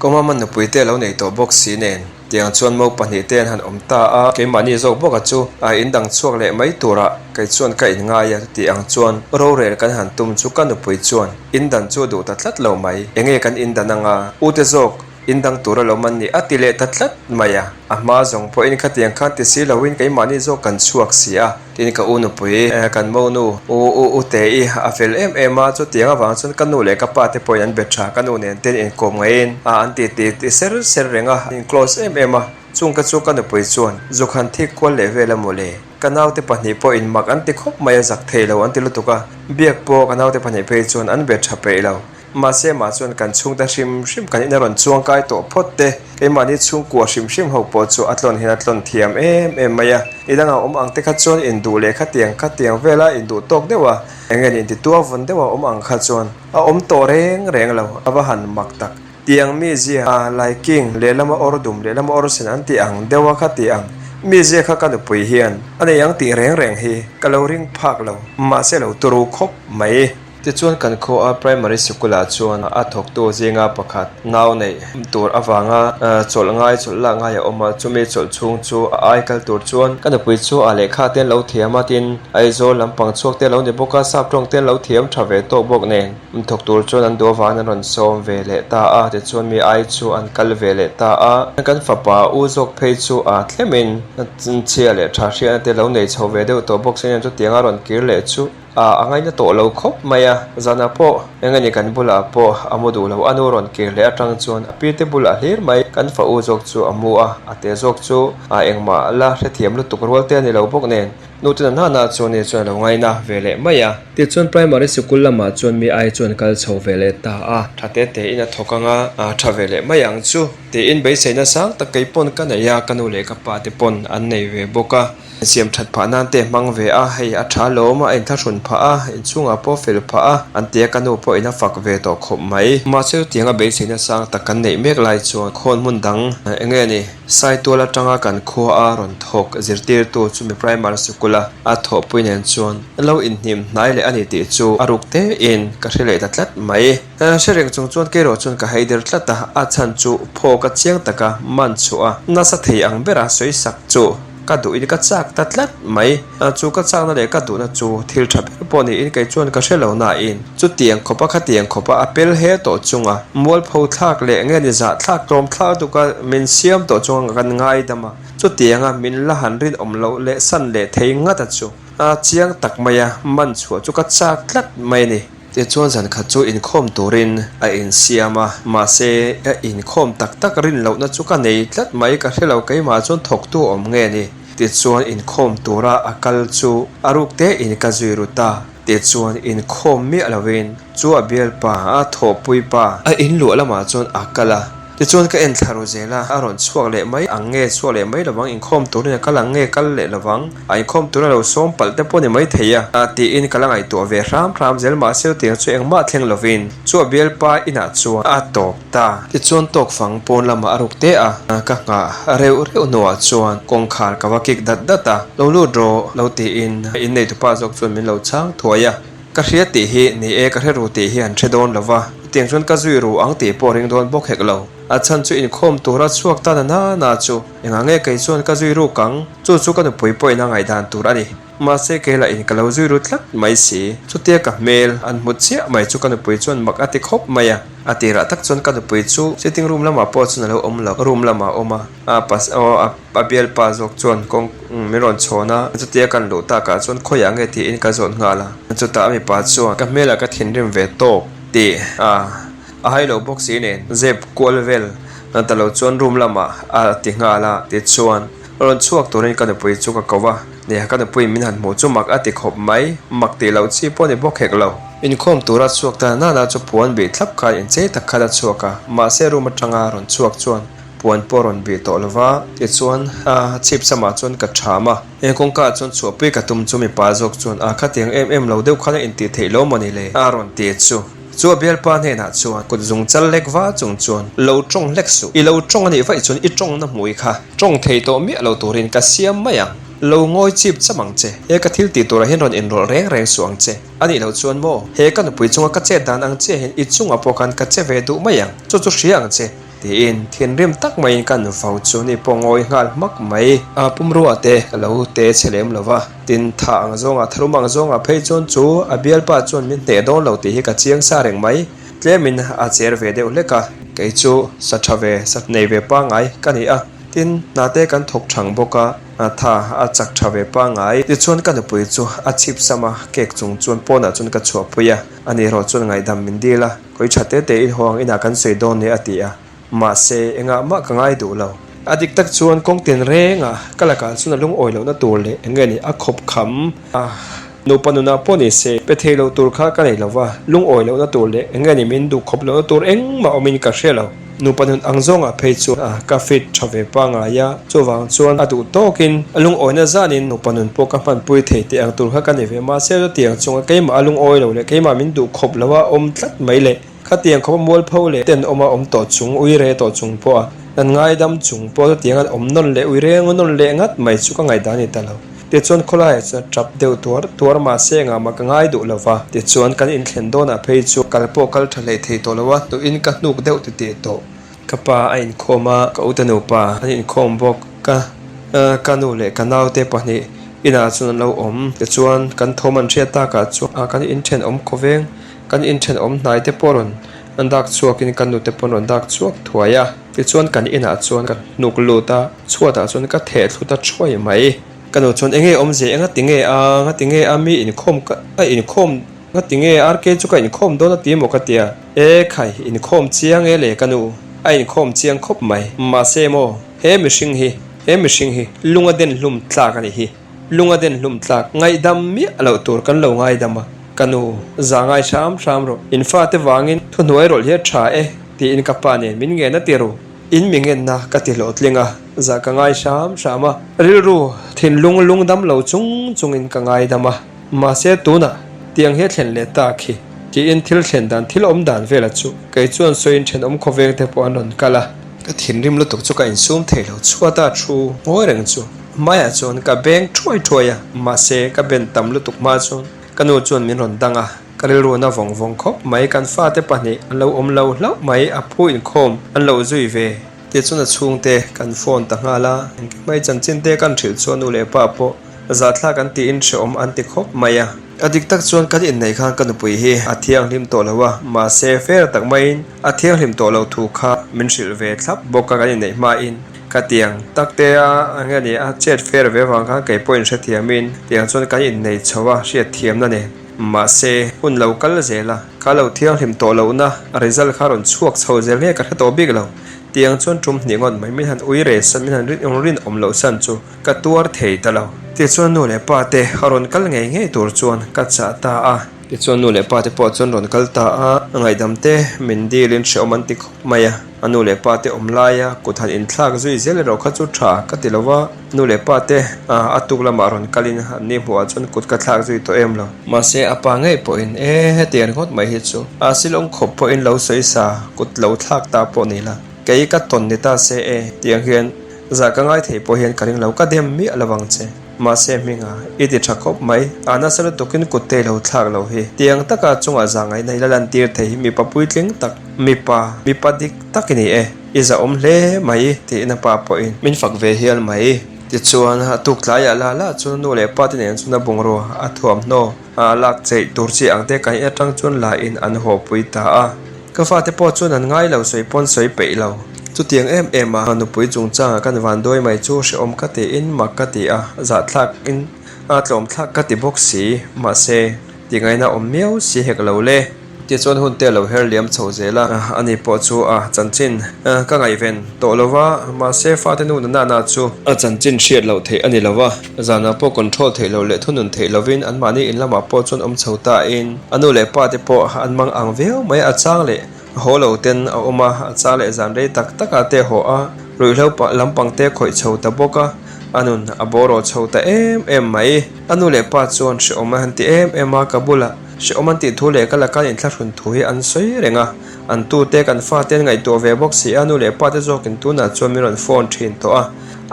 Kawmama nupui te lo nei tawh bawk si nen tiang chuan mo pahnihte an han awm ta a, keimahni zawk bawka chu a indang chhuak leh mai turah kei chuan ka inngai a tih ang chuan rorel kan han tum chu ka nupui chuan indan chu a duh ta tlat lo mai. Enge kan indan anga ute zawk Indang tur a lo man ni a ti leh ta tlat mai a. A hma zawng pawhin khatiang khan ti si loin keimahni zawk kan chhuak si a. Tin ka u nupui, kan monu u u u te i a fel em em a, chutiang avang chuan ka nu leh ka pa te pawhin an be tha, ka nu nen ten inkawm ngaiin a an ti ti ti ser ser reng a, an in close em em a. Chung ka chu ka nupui chuan zuk han thik kual leh vel a mawle. Ka naute pahnih pawhin mak an ti khawp mai a, zak thei lo an ti lutuk a, biak pawh ka naute pahnih phei chuan an be tha peih lo. Mahse mah chuan kan chhungte hrim hrim kan in a rawn chuang kai tawh phawt te, keimahni chhungkua hrim hrim ho pawh chu a tlawn hian a tlawn thiam em em mai a. I dangah awm ang te kha chuan induh leh khatiang khatiang vela induh tawk deuh a, eng nge ni intituah vawn deuh a awm ang kha chuan a awm tawh reng reng lo, a va han mak tak. Tiang mizia a laiking lehlama awr dum lehlama awr sen an tih ang deuh a kha tih ang mizia kha ka nupui hian a nei ang tih reng reng hi ka lo ring phak lo, mahse lo turu khawp mai. Tichuan kan khua primary sikul-ah chuan a thawktu zinga pakhat nau neih tur avanga chawlh ngai chawlh lak ngai a awm a, chumi chawlh chhung chu a ai kal tur chuan ka nupui chu a lehkha te an lo thiam a, tin Aizawl lampang chhuak te a lo ni bawk a, sap tawng te an lo thiam tha ve tawk bawk nen thawk tur chuan an duh avangin an rawn sawm ve leh ta a, tichuan mi ai chu an kal ve leh ta a, kan fapa u zawk phei chu a thlemin chhia leh tha hriatna te lo nei chho ve deuh tawh bawk se chutianga rawn kir leh chu. A ngaina tawh lo khawp mai a, zanah pawh eng nge kan bulah pawh a mu duh lo, a nu rawn kir leh atang chuan a pi te bulah hlir mai kan fa u zawk chu a mu a, a te zawk chu a engmah la hrethiam lutuk rual te a ni lo bawk nen, nu te nana na chuan ni chuan a lo ngaina ve leh mai a. Tichuan primary sikul lamah chuan mi ai chuan kal chho ve leh ta a. Tha te te in a thawk anga a tha ve leh mai ang chu tiin beiseina sang tak kei pawn ka nei a, ka nu leh ka pa te pawn an nei ve bawk a. Siam that phah nan te hmang ve a, hei a tha lawm a, a inthlahrun phah a, inchhungah pawh fel phah a, an tia ka nu pawh in a fak ve tawh khawp mai. Mahse chutiang a beiseina sang tak kan neih mek lai chuan khawn hmun dang eng nge ni? Saitual atanga kan khua a rawn thawk zirtirtu chumi primary sikul a a thawhpui nen chuan lo inhnim hnai leh a ni tih chu a ruk tein ka hre leh ta tlat mai. Hre reng chung chuan kerawh chuan ka hei der tlat a, a chhan chu phawk a chiang taka man chhuah a nasa thei ang bera sawi sak chu. Ka duhin ka chak ta tlat mai. Chu ka chakna leh ka duhna chu thil tha ber pawh niin kei chuan ka hre lo nain chutiang khawpa khatiang khawpa a pel he tawh chunga mualpho thlak leh nge ni zah thlak tlawm thlak duka min siam tawh chunga kan ngaidam a, chutianga min la han rinawm loh leh san leh thei ngat a chu a chiang tak mai a, man chhuah chu ka chak tlat mai a ni. Tichuan zan khat chu inkhawm turin a insiam a, mahse a inkhawm tak tak rin lohna chu ka nei tlat mai, ka hre lo keimah chuan thawktu awm nge ni. Tichuan inkhawm tura a kal chu a ruk te in ka zui ru ta. Tichuan inkhawm miah lovin chu a bialpa, a thawhpui pa, a inluah lamah chuan a kal a. Tichuan ka en thla ru zel a, a rawn chhuak leh mai ang nge chhuak leh mai lovang, inkhawm turin a kal ang nge kal leh lovang, a inkhawm turin a lo sawm palh te pawh ni mai thei a, tiin ka la ngaihtuah ve hram hram zel mahse chutiang chu engmah thleng lovin chu a bialpa inah chuan a tawp ta. Tichuan tawk fang pawn lamah a ruk te a, ka nghah reuh reuh hnuah chuan kawngkhar ka va kik dat dat a, lo lut rawh lo tiin inneitupa zawk chuan min lo chhang thuai a. Ka hria tih hi ni e, ka hre ru tih hi an hre dawn lo va, chutiang chuan ka zui ru ang tih pawh ring dawn bawk hek lo. A chhan chu inkhawm tura chhuak ta na na na chu engah nge kei chuan ka zui ruk ang? Chu chu ka nupui pawhin a ngaihdan tur a ni. Mahse kei lah in ka lo zui ru tlat mai si. Chutia ka hmel an hmu chiah mai chu ka nupui chuan mak a ti khawp mai a. A tirah tak chuan ka nupui chu sitting room lamah pawh chuan a lo awm lo, room lamah a awm a, a pas aw a. A bialpa zawk chuan kawng min rawn chhawn a, chutia kan luh takah chuan khawiah nge tiin ka zawt nghal a. Chutah a mipa chuan ka hmelah ka thinrim ve tawk tih a A hai lo bawk si nen zep kual vel ta lo chuan room lamah a ti nghal a, tichuan rawn chhuak turin ka nupui chu ka ko a, nia ka nupuiin min han hmuh chu mak a ti khawp mai, mak tih loh chi pawh a ni bawk hek lo. Inkhawm tura chhuak ta nana chu puan bih thlap khan inchei tak khan a chhuak a, mahse room atanga rawn chhuak chuan puan pawh rawn bih tawh lo va, tichuan chhip samah chuan ka ṭham a. He kawngka ah chuan chhuahpui ka tum chu mipa zawk chuan a khatiang em em lo deuh khan a intih theih lo mawni le? A rawn ti chu. Chu a bialpa hnenah chuan kut zung chal lek va chung chuan lo tawng hlek suh. I lo tawng a nih vaih chuan i tawngna hmui kha tawng thei tawh miah lo turin ka siam mai ang. Lo ngawi chip cham ang che. He ka thil tih turah hian rawn inrawlh reng reng suh ang che. A nih loh chuan maw? He ka nupui chunga ka chet dan ang chiah hian i chungah pawh khan ka che ve duh mai ang. Chu chu hria ang che. Tiin thinrim tak maiin ka nuvo chu ni pawh ngawi nghal hmak mai. A pumrua te ka lo te chhe lem lo va, tin tha ang zawngah tharum ang zawngah phei chuan chu a bialpa chuan min hneh dawn lo tih hi ka chiang sa reng mai. Tlemin a cher ve deuh hlek a, kei chu sa tha ve sa nei ve pangngai ka ni a, tin hna te kan thawk thang bawk a, tha a chak tha ve pangngai. Tichuan ka nupui chu a chhip sam a, cake chung chuan pawnah chuan ka chhuahpui a, ani erawh chuan ngaihdam min dil a. Khawi tha te te in haw ang inah kan sawi dawn nia a ti a, mahse engah mah ka ngai duh lo. A dik tak chuan kawng tin rengah ka lakah chuan a lungawi lohna tur leh eng nge ni a khawp kham a, nupa nunah pawh ni se pe thei lo tur kha ka nei lo va, lungawi lohna tur leh eng nge ni min duh khawp lohna tur engmah awmin ka hre lo. Nupa nun ang zawngah phei chuan a ka fit tha ve pangngai a, chuvang chuan a duh tawkin a lungawina zanin nupa nun pawh ka hmanpui thei teh ang tur kha ka ni ve. Mahse chutiang chunga keimah a lungawi lo leh keimah min duh khawp lo a awm tlat mai leh khatiang khawpa mualpho leh tenawma awm tawh chung, uire tawh chung pawha kan ngaidam chung pawh chutiang an awm nawn leh uire nawn leh ngat mai chu ka ngaihdan a ni ta lo. Tichuan khawlaiah chuan tap deuh tuar tuar mahse engah mah ka ngai duh lo va, tichuan kan inthlen dawnah phei chu kal pawh kal tha hlei thei tawh lo a, hnuhin ka hnuk deuh ti tih tawh. Ka pa a inkhawm a, ka ute nupa an inkhawm bawk, ka ka nu leh ka naute pahnih inah chuan an lo awm, tichuan kan thawm an hriat takah chuan kan inthenawm khawveng, kan inthenawm hnai te pawh rawn an dak chhuakin ka nute pawh an rawn dak chhuak thuai a. Tichuan kan inah chuan ka hnuk lut a, chhuatah chuan ka theh thlu ta thuai mai. Ka nu chuan enge awmzia enga ti nge a, nga ti nge a mi inkhawm ka a inkhawm nga ti nge RK chu ka inkhawm dawn a ti maw ka ti a. E khai, inkhawm chiang e le ka nu, a inkhawm chiang khawp mai. Mahse maw, he mihring hi, he mihring hi lung a den hlum tlak a nih hi. Lung a den hlum tlak, ngaihdam miah loh tur kan lo ngaidam a, ka nu, za ngai hram hram rawh, in fate vangin thuhnuai rawlh hi a tha e, tiin ka pa nen min ngen a ti ru. In mi ngenna ka ti hlawhtling a, za ka ngai hram hram a, rilru thinlung lungdam lo chung chungin ka ngaidam a, mahse tunah tiang hi a thlen leh tak hi, tiin thil thlen dan thil awm dan vela chu kei chuan sawiin thenawm khawveng te pawh an rawn kal a. Ka thinrim lutuk chu ka insum thei lo, chhuata thu ngawi reng chu hmaiah chuan ka beng thuai thuai a, mahse ka ben tam lutuk hma chuan ka nu chuan min rawn dang a, ka rilru na vawng vawng khawp mai, kan fate pahnih an lo awm lo hlauh mai, a phu inkhawm an lo zui ve tih chuan a chhungte kan phone ta nghal a, engkim mai chanchin te kan hrilh chuan nu leh pa pawh zahthlak an tiin hrehawm an ti khawp mai a. A dik tak chuan kan inneih khan ka nupui hi a thianghlim tawh lo a, mahse fair tak maiin a thianghlim tawh lo thu kha min hrilh ve thlap bawk a kan inneih hmain. Ka tiang tak te a eng nge ni a chet fair ve avang khan kei pawhin hrethiamin tiang chuan kan inneih chho a hriatthiamna nen. Mahse hun lo kal zel a, ka lo thianghlim tawh lohna result kha rawn chhuak chho zel nge ka hre tawh bik lo. Tiang chuan tum hnih ngawt mai min han ui re san min han rinawm loh san chu. Ka tuar thei ta lo. Tichuan nu leh pa te a rawn kal ngei ngei tur chuan ka chah ta a. Tichuan nu leh pa te pawh chuan rawn kal ta a, ngaihdam te min dilin hrehawm an ti khawp mai a. A nu leh pa te awm laia kut han inthlak zui zel erawh kha chu tha ka ti lo va, nu leh pa te a tuk lamah rawn kalin an ni hmuhah chuan kut ka thlak zui tawh em lo. Mahse a pa ngei pawhin e hetiang ringawt mai hi chu a silawng khawp pawhin lo sawi sa kut lo thlak ta pawh ni la, kei ka tawn ni ta se e tiang hian Zah ka ngai thei pawh hian ka ring lo, ka dem miah lo ang che. Mahse hminga, i ti tha khawp mai. A nasa lutukin kut te i lo thlak lo hi. Tiang taka chungah zah ngaihna i la lantir thei hi mipa puitling tak, mipa, mipa dik tak i ni e. I zahawm hle mai, tiin a pa pawhin min fak ve hial mai. Tichuan, a tuk tlaiah la la chuan nu leh pa te nen chuan a bungrua a thuamhnaw a lak cheih tur chi ang te kan in atang chuan la in an haw pui ta a. Ka fate pawh chuan an ngai lo sawi pawn sawi peih lo. Chutiang em em a nupui chungchangah kan vanduai mai chu hrehawm ka tiin mak ka ti a, zahthlak in a tlawmthlak ka ti bawk si. Mahse, ti ngaihna awm miau si hek lo le. Tichuan hun te a lo her liam chho zel a, ani pawh chu a chanchin ka ngaihven tawh lo va, mahse fate nu na na chu a chanchin hriat loh theih a ni lo va, zanah pawh control theih loh leh thunun theih lovin anmahni in lamah pawh chuan awm chho tain a nu leh pa te pawh an mang ang viau mai a chang leh haw lo ten a awm a, a chang leh zan rei tak takah te haw a, ruihhlo lampang te khawih chho ta bawk a, a nun a bawraw chho ta em em mai. A nu leh pa chuan hrehawm a han ti em em a, ka bulah hrehawm an tih thu leh ka laka inthlahrun thu hi an sawi reng a, an tute kan fate an ngaihtuah ve bawk si a, nu leh pate zawkin tunah chuan min rawn phone thin tawh a,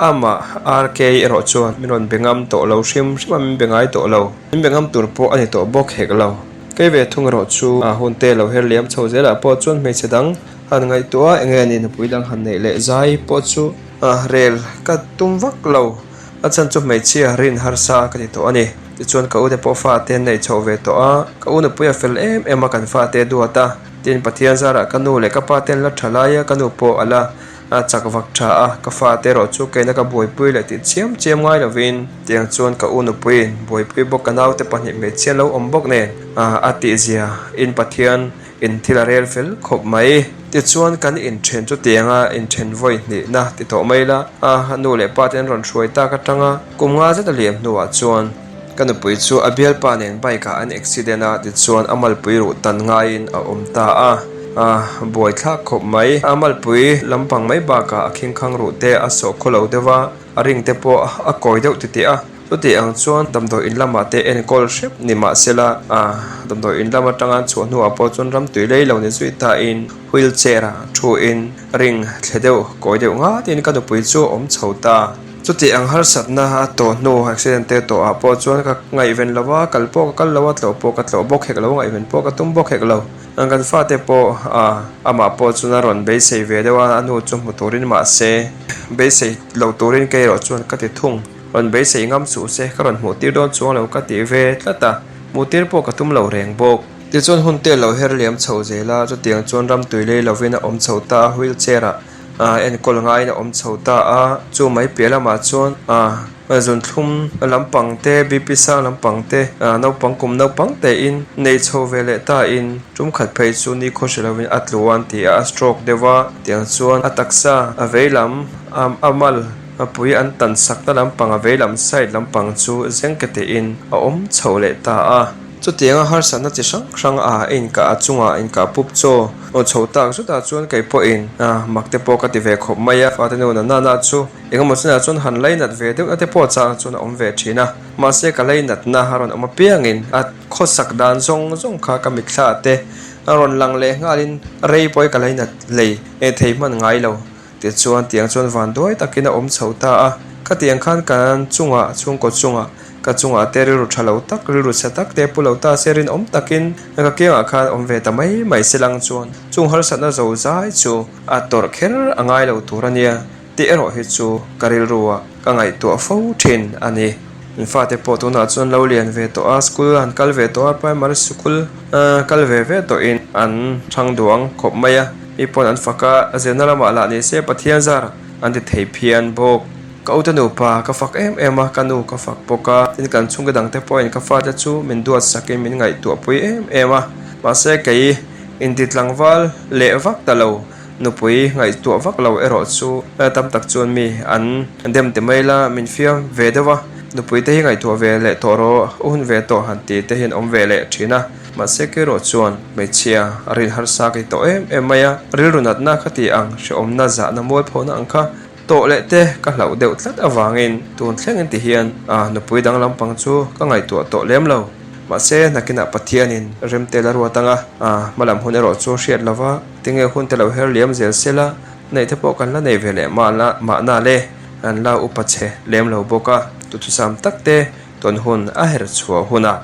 amah RK erawh chuan min rawn be ngam tawh lo hrim hrim a, min be ngai tawh lo, min be ngam tur pawh a ni tawh bawk hek lo. Kei ve thung erawh chu a hun te lo her liam chho zelah pawh chuan hmeichhe dang han ngaihtuah a, enge a nih nupui dang han neih leh zai pawh chu rel ka tum vak lo. A chhan chu hmeichhia rin harsa ka ti tawh a ni. Tichuan ka ute pawh fate an nei chhoh ve tawh a, ka u nupui a fel em em a kan fate duat a. Tin, Pathian zarah ka nu leh ka pa te an la tha lai a, ka nu pawh a la chak vak tha a, ka fate erawh chu keina ka buaipui leh tih chiam chiam ngai lovin tiang chuan ka u nupuiin buaipui bawk ka naute pahnih hmeichhia lo awm bawk nen a tihzia in Pathian In thil a rel fel khawp mai. Tichuan kan inthen chutianga inthen vawi hnihna ti tawh mai la, a nu leh pa te an rawn hruai tak atanga kum nga zet a liam hnuah chuan ka nupui chu a bialpa nen bike ah an accident a, tichuan a malpui ruh tan ngaiin a awm ta a, a buaithlak khawp mai. A malpui lampang mai bakah a khingkhang ruh te a sawh khaw lo deuh a, a ring te pawh a kawi deuh titih a. Chuti ang chuan damdawi in lamah te enkawl hrep ni mah sela, damdawi in lam atanga an chhuah hnuah pawh chuan ram tui lei lo ni zui tain wheel chair ah thuin ring thle deuh kawi deuh ngatin ka nupui chu a awm chho ta. Chuti ang harsatna a tawh hnu accident te tawh ah pawh chuan ka ngaihven lo a, kal pawh ka kal lo a, tlawh pawh ka tlawh bawk hek lo, ngaihven pawh ka tum bawk hek lo. Kan fate pawh amah pawh chuan a rawn beisei ve deuh a, a nu chu hmu turin mahse beisei lo turin kei erawh chuan ka ti thung. Rawn beisei ngam suh se, ka rawn hmuh tir dawn chuang lo ka ti ve tlat a, hmuh tir pawh ka tum lo reng bawk. Tichuan hun te lo her liam chho zel a, chutiang chuan ram tui lei lovin a awm chho ta a, wheel chair ah enkawl ngaiin a awm chho ta a, chu mai piah lamah chuan zunthlum lampang te, BP sang lampang te, naupang kum naupang tein nei chho ve leh ta in, tum khat phei chu nikhaw hre lovin a tlu a an ti a, a stroke deuh a, tiang chuan a taksa a vei lam a mal. Mapui an tan sakna lampang a veilam side lampang chu zengke tein a awm chho leh ta a. Chutianga harsatna chi hrang hrang a inkah a chungah inkah pup chaw aw chho tak zutah chuan kei pawhin mak te pawh ka ti ve khawp mai a. Fate nu na na chu engemaw chinah chuan han lainat ve deuhna te pawh chang chuan a awm ve thin a. Mahse ka lainatna a rawn awm apiangin a khawsak dan zawng zawng kha ka mitthla te a rawn lang leh nghalin rei pawh i ka lainat lei thei hman ngai lo. Tichuan, tiang chuan van duai takin a awm chho ta a. Khatiang khan kan chungah, chhungkaw chungah, ka chungah te rilru tha lo tak, rilru chhe tak te pu lo ta se rinawm takin ka kiangah khan awm ve ta mai mai se lang chuan chung harsatna zo zai chu a tawrh kher a ngai lo tur a nia tih erawh hi chu ka rilruah ka ngaihtuah fo thin a ni. Min fate pawh tunah chuan lo lian ve tawh a, school an kal ve tawh a, primary school kal ve ve tawhin an thang duang khawp mai a, mi pawn an fak a, zirna lamah lah ni se Pathian zar an ti thei phian bawk. Ka ute nupa ka fak em em a, ka nu ka fak bawk a, tin kan chhungte dangte pawhin ka fate chu min duat sakin min ngaihtuah pui em em a, mahse kei inti tlangval leh vak ta lo. Nupui ngaihtuah vak lo erawh chu tam tak chuan mi an dem ti mai la, min fiam ve deuh a, nupui te hi ngaihtuah ve leh tawh rawh, u hun ve tawh han ti te hian awm ve leh thin a. Mahse kerawh chuan hmeichhia a rin harsa ka ti tawh em em mai a, rilru natna kha ti ang, hrehawmna zahna mualphona ang kha tawh leh te ka hlauh deuh tlat avangin tun thlengin ti hian nupui dang lampang chu ka ngaihtuah tawh lem lo. Mahse nakinah Pathianin remte la ruat anga hmalam hun erawh chu hriat lova, Tinge hun te lo her liam zel se la, neih te pawh kan la nei ve leh mahna le, kan la upa chhe lem lo bawk a, tuthusam tak te tawn hun a her chhuah hunah.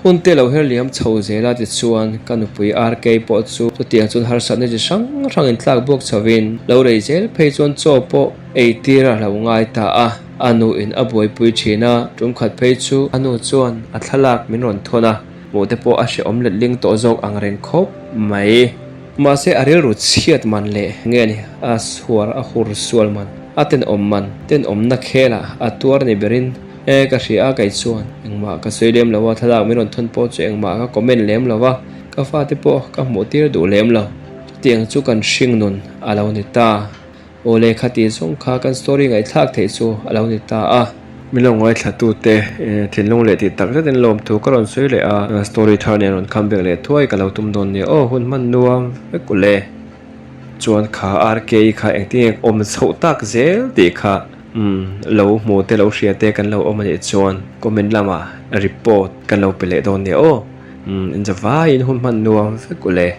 Hun te lo her liam chho zel a tichuan ka nupui RK pawh chu chutiang chuan harsatna chi hrang hrang in tlak buak chhovin lo rei zel phei chuan chaw pawh ei tir a lo ngai ta a, a nu in a buaipui thin a, tum khat phei chu a nu chuan a thlalak min rawn thawn a. Hmuh te pawh a hrehawm letling tawh zawk ang reng khawp mai. Mahse a rilru chhiat man leh nge ni a suar a hur sual man, a tenawm man, tenawmna khelah a tuar ni berin e ka hria a kei chuan engmah ka sawi lem lo a, thlalak min rawn thawn pawh chu engmah ka comment lem lo a. Ka fate pawh ka hmuh tir duh lem lo. Chutiang chu kan hring nun a lo ni ta. Aw le khati zawng kha kan story ngaihthlak theih chu a lo ni ta a. Min lo ngaithlatute thinlung leh tih tak zetin lawmthu ka rawn sawi leh a, story thar nen rawn kham vek leh thuai ka lo tum dawn nia aw hun hman nuam vek u le. Chuan kha RKI kha engtin nge awm chhoh tak zel tih kha umm lo hmu te lo hria te kan lo awm a nih chuan comment lamah report kan lo pe leh dawn nia aw. Umm inzavaiin hun hman nuam vek u le.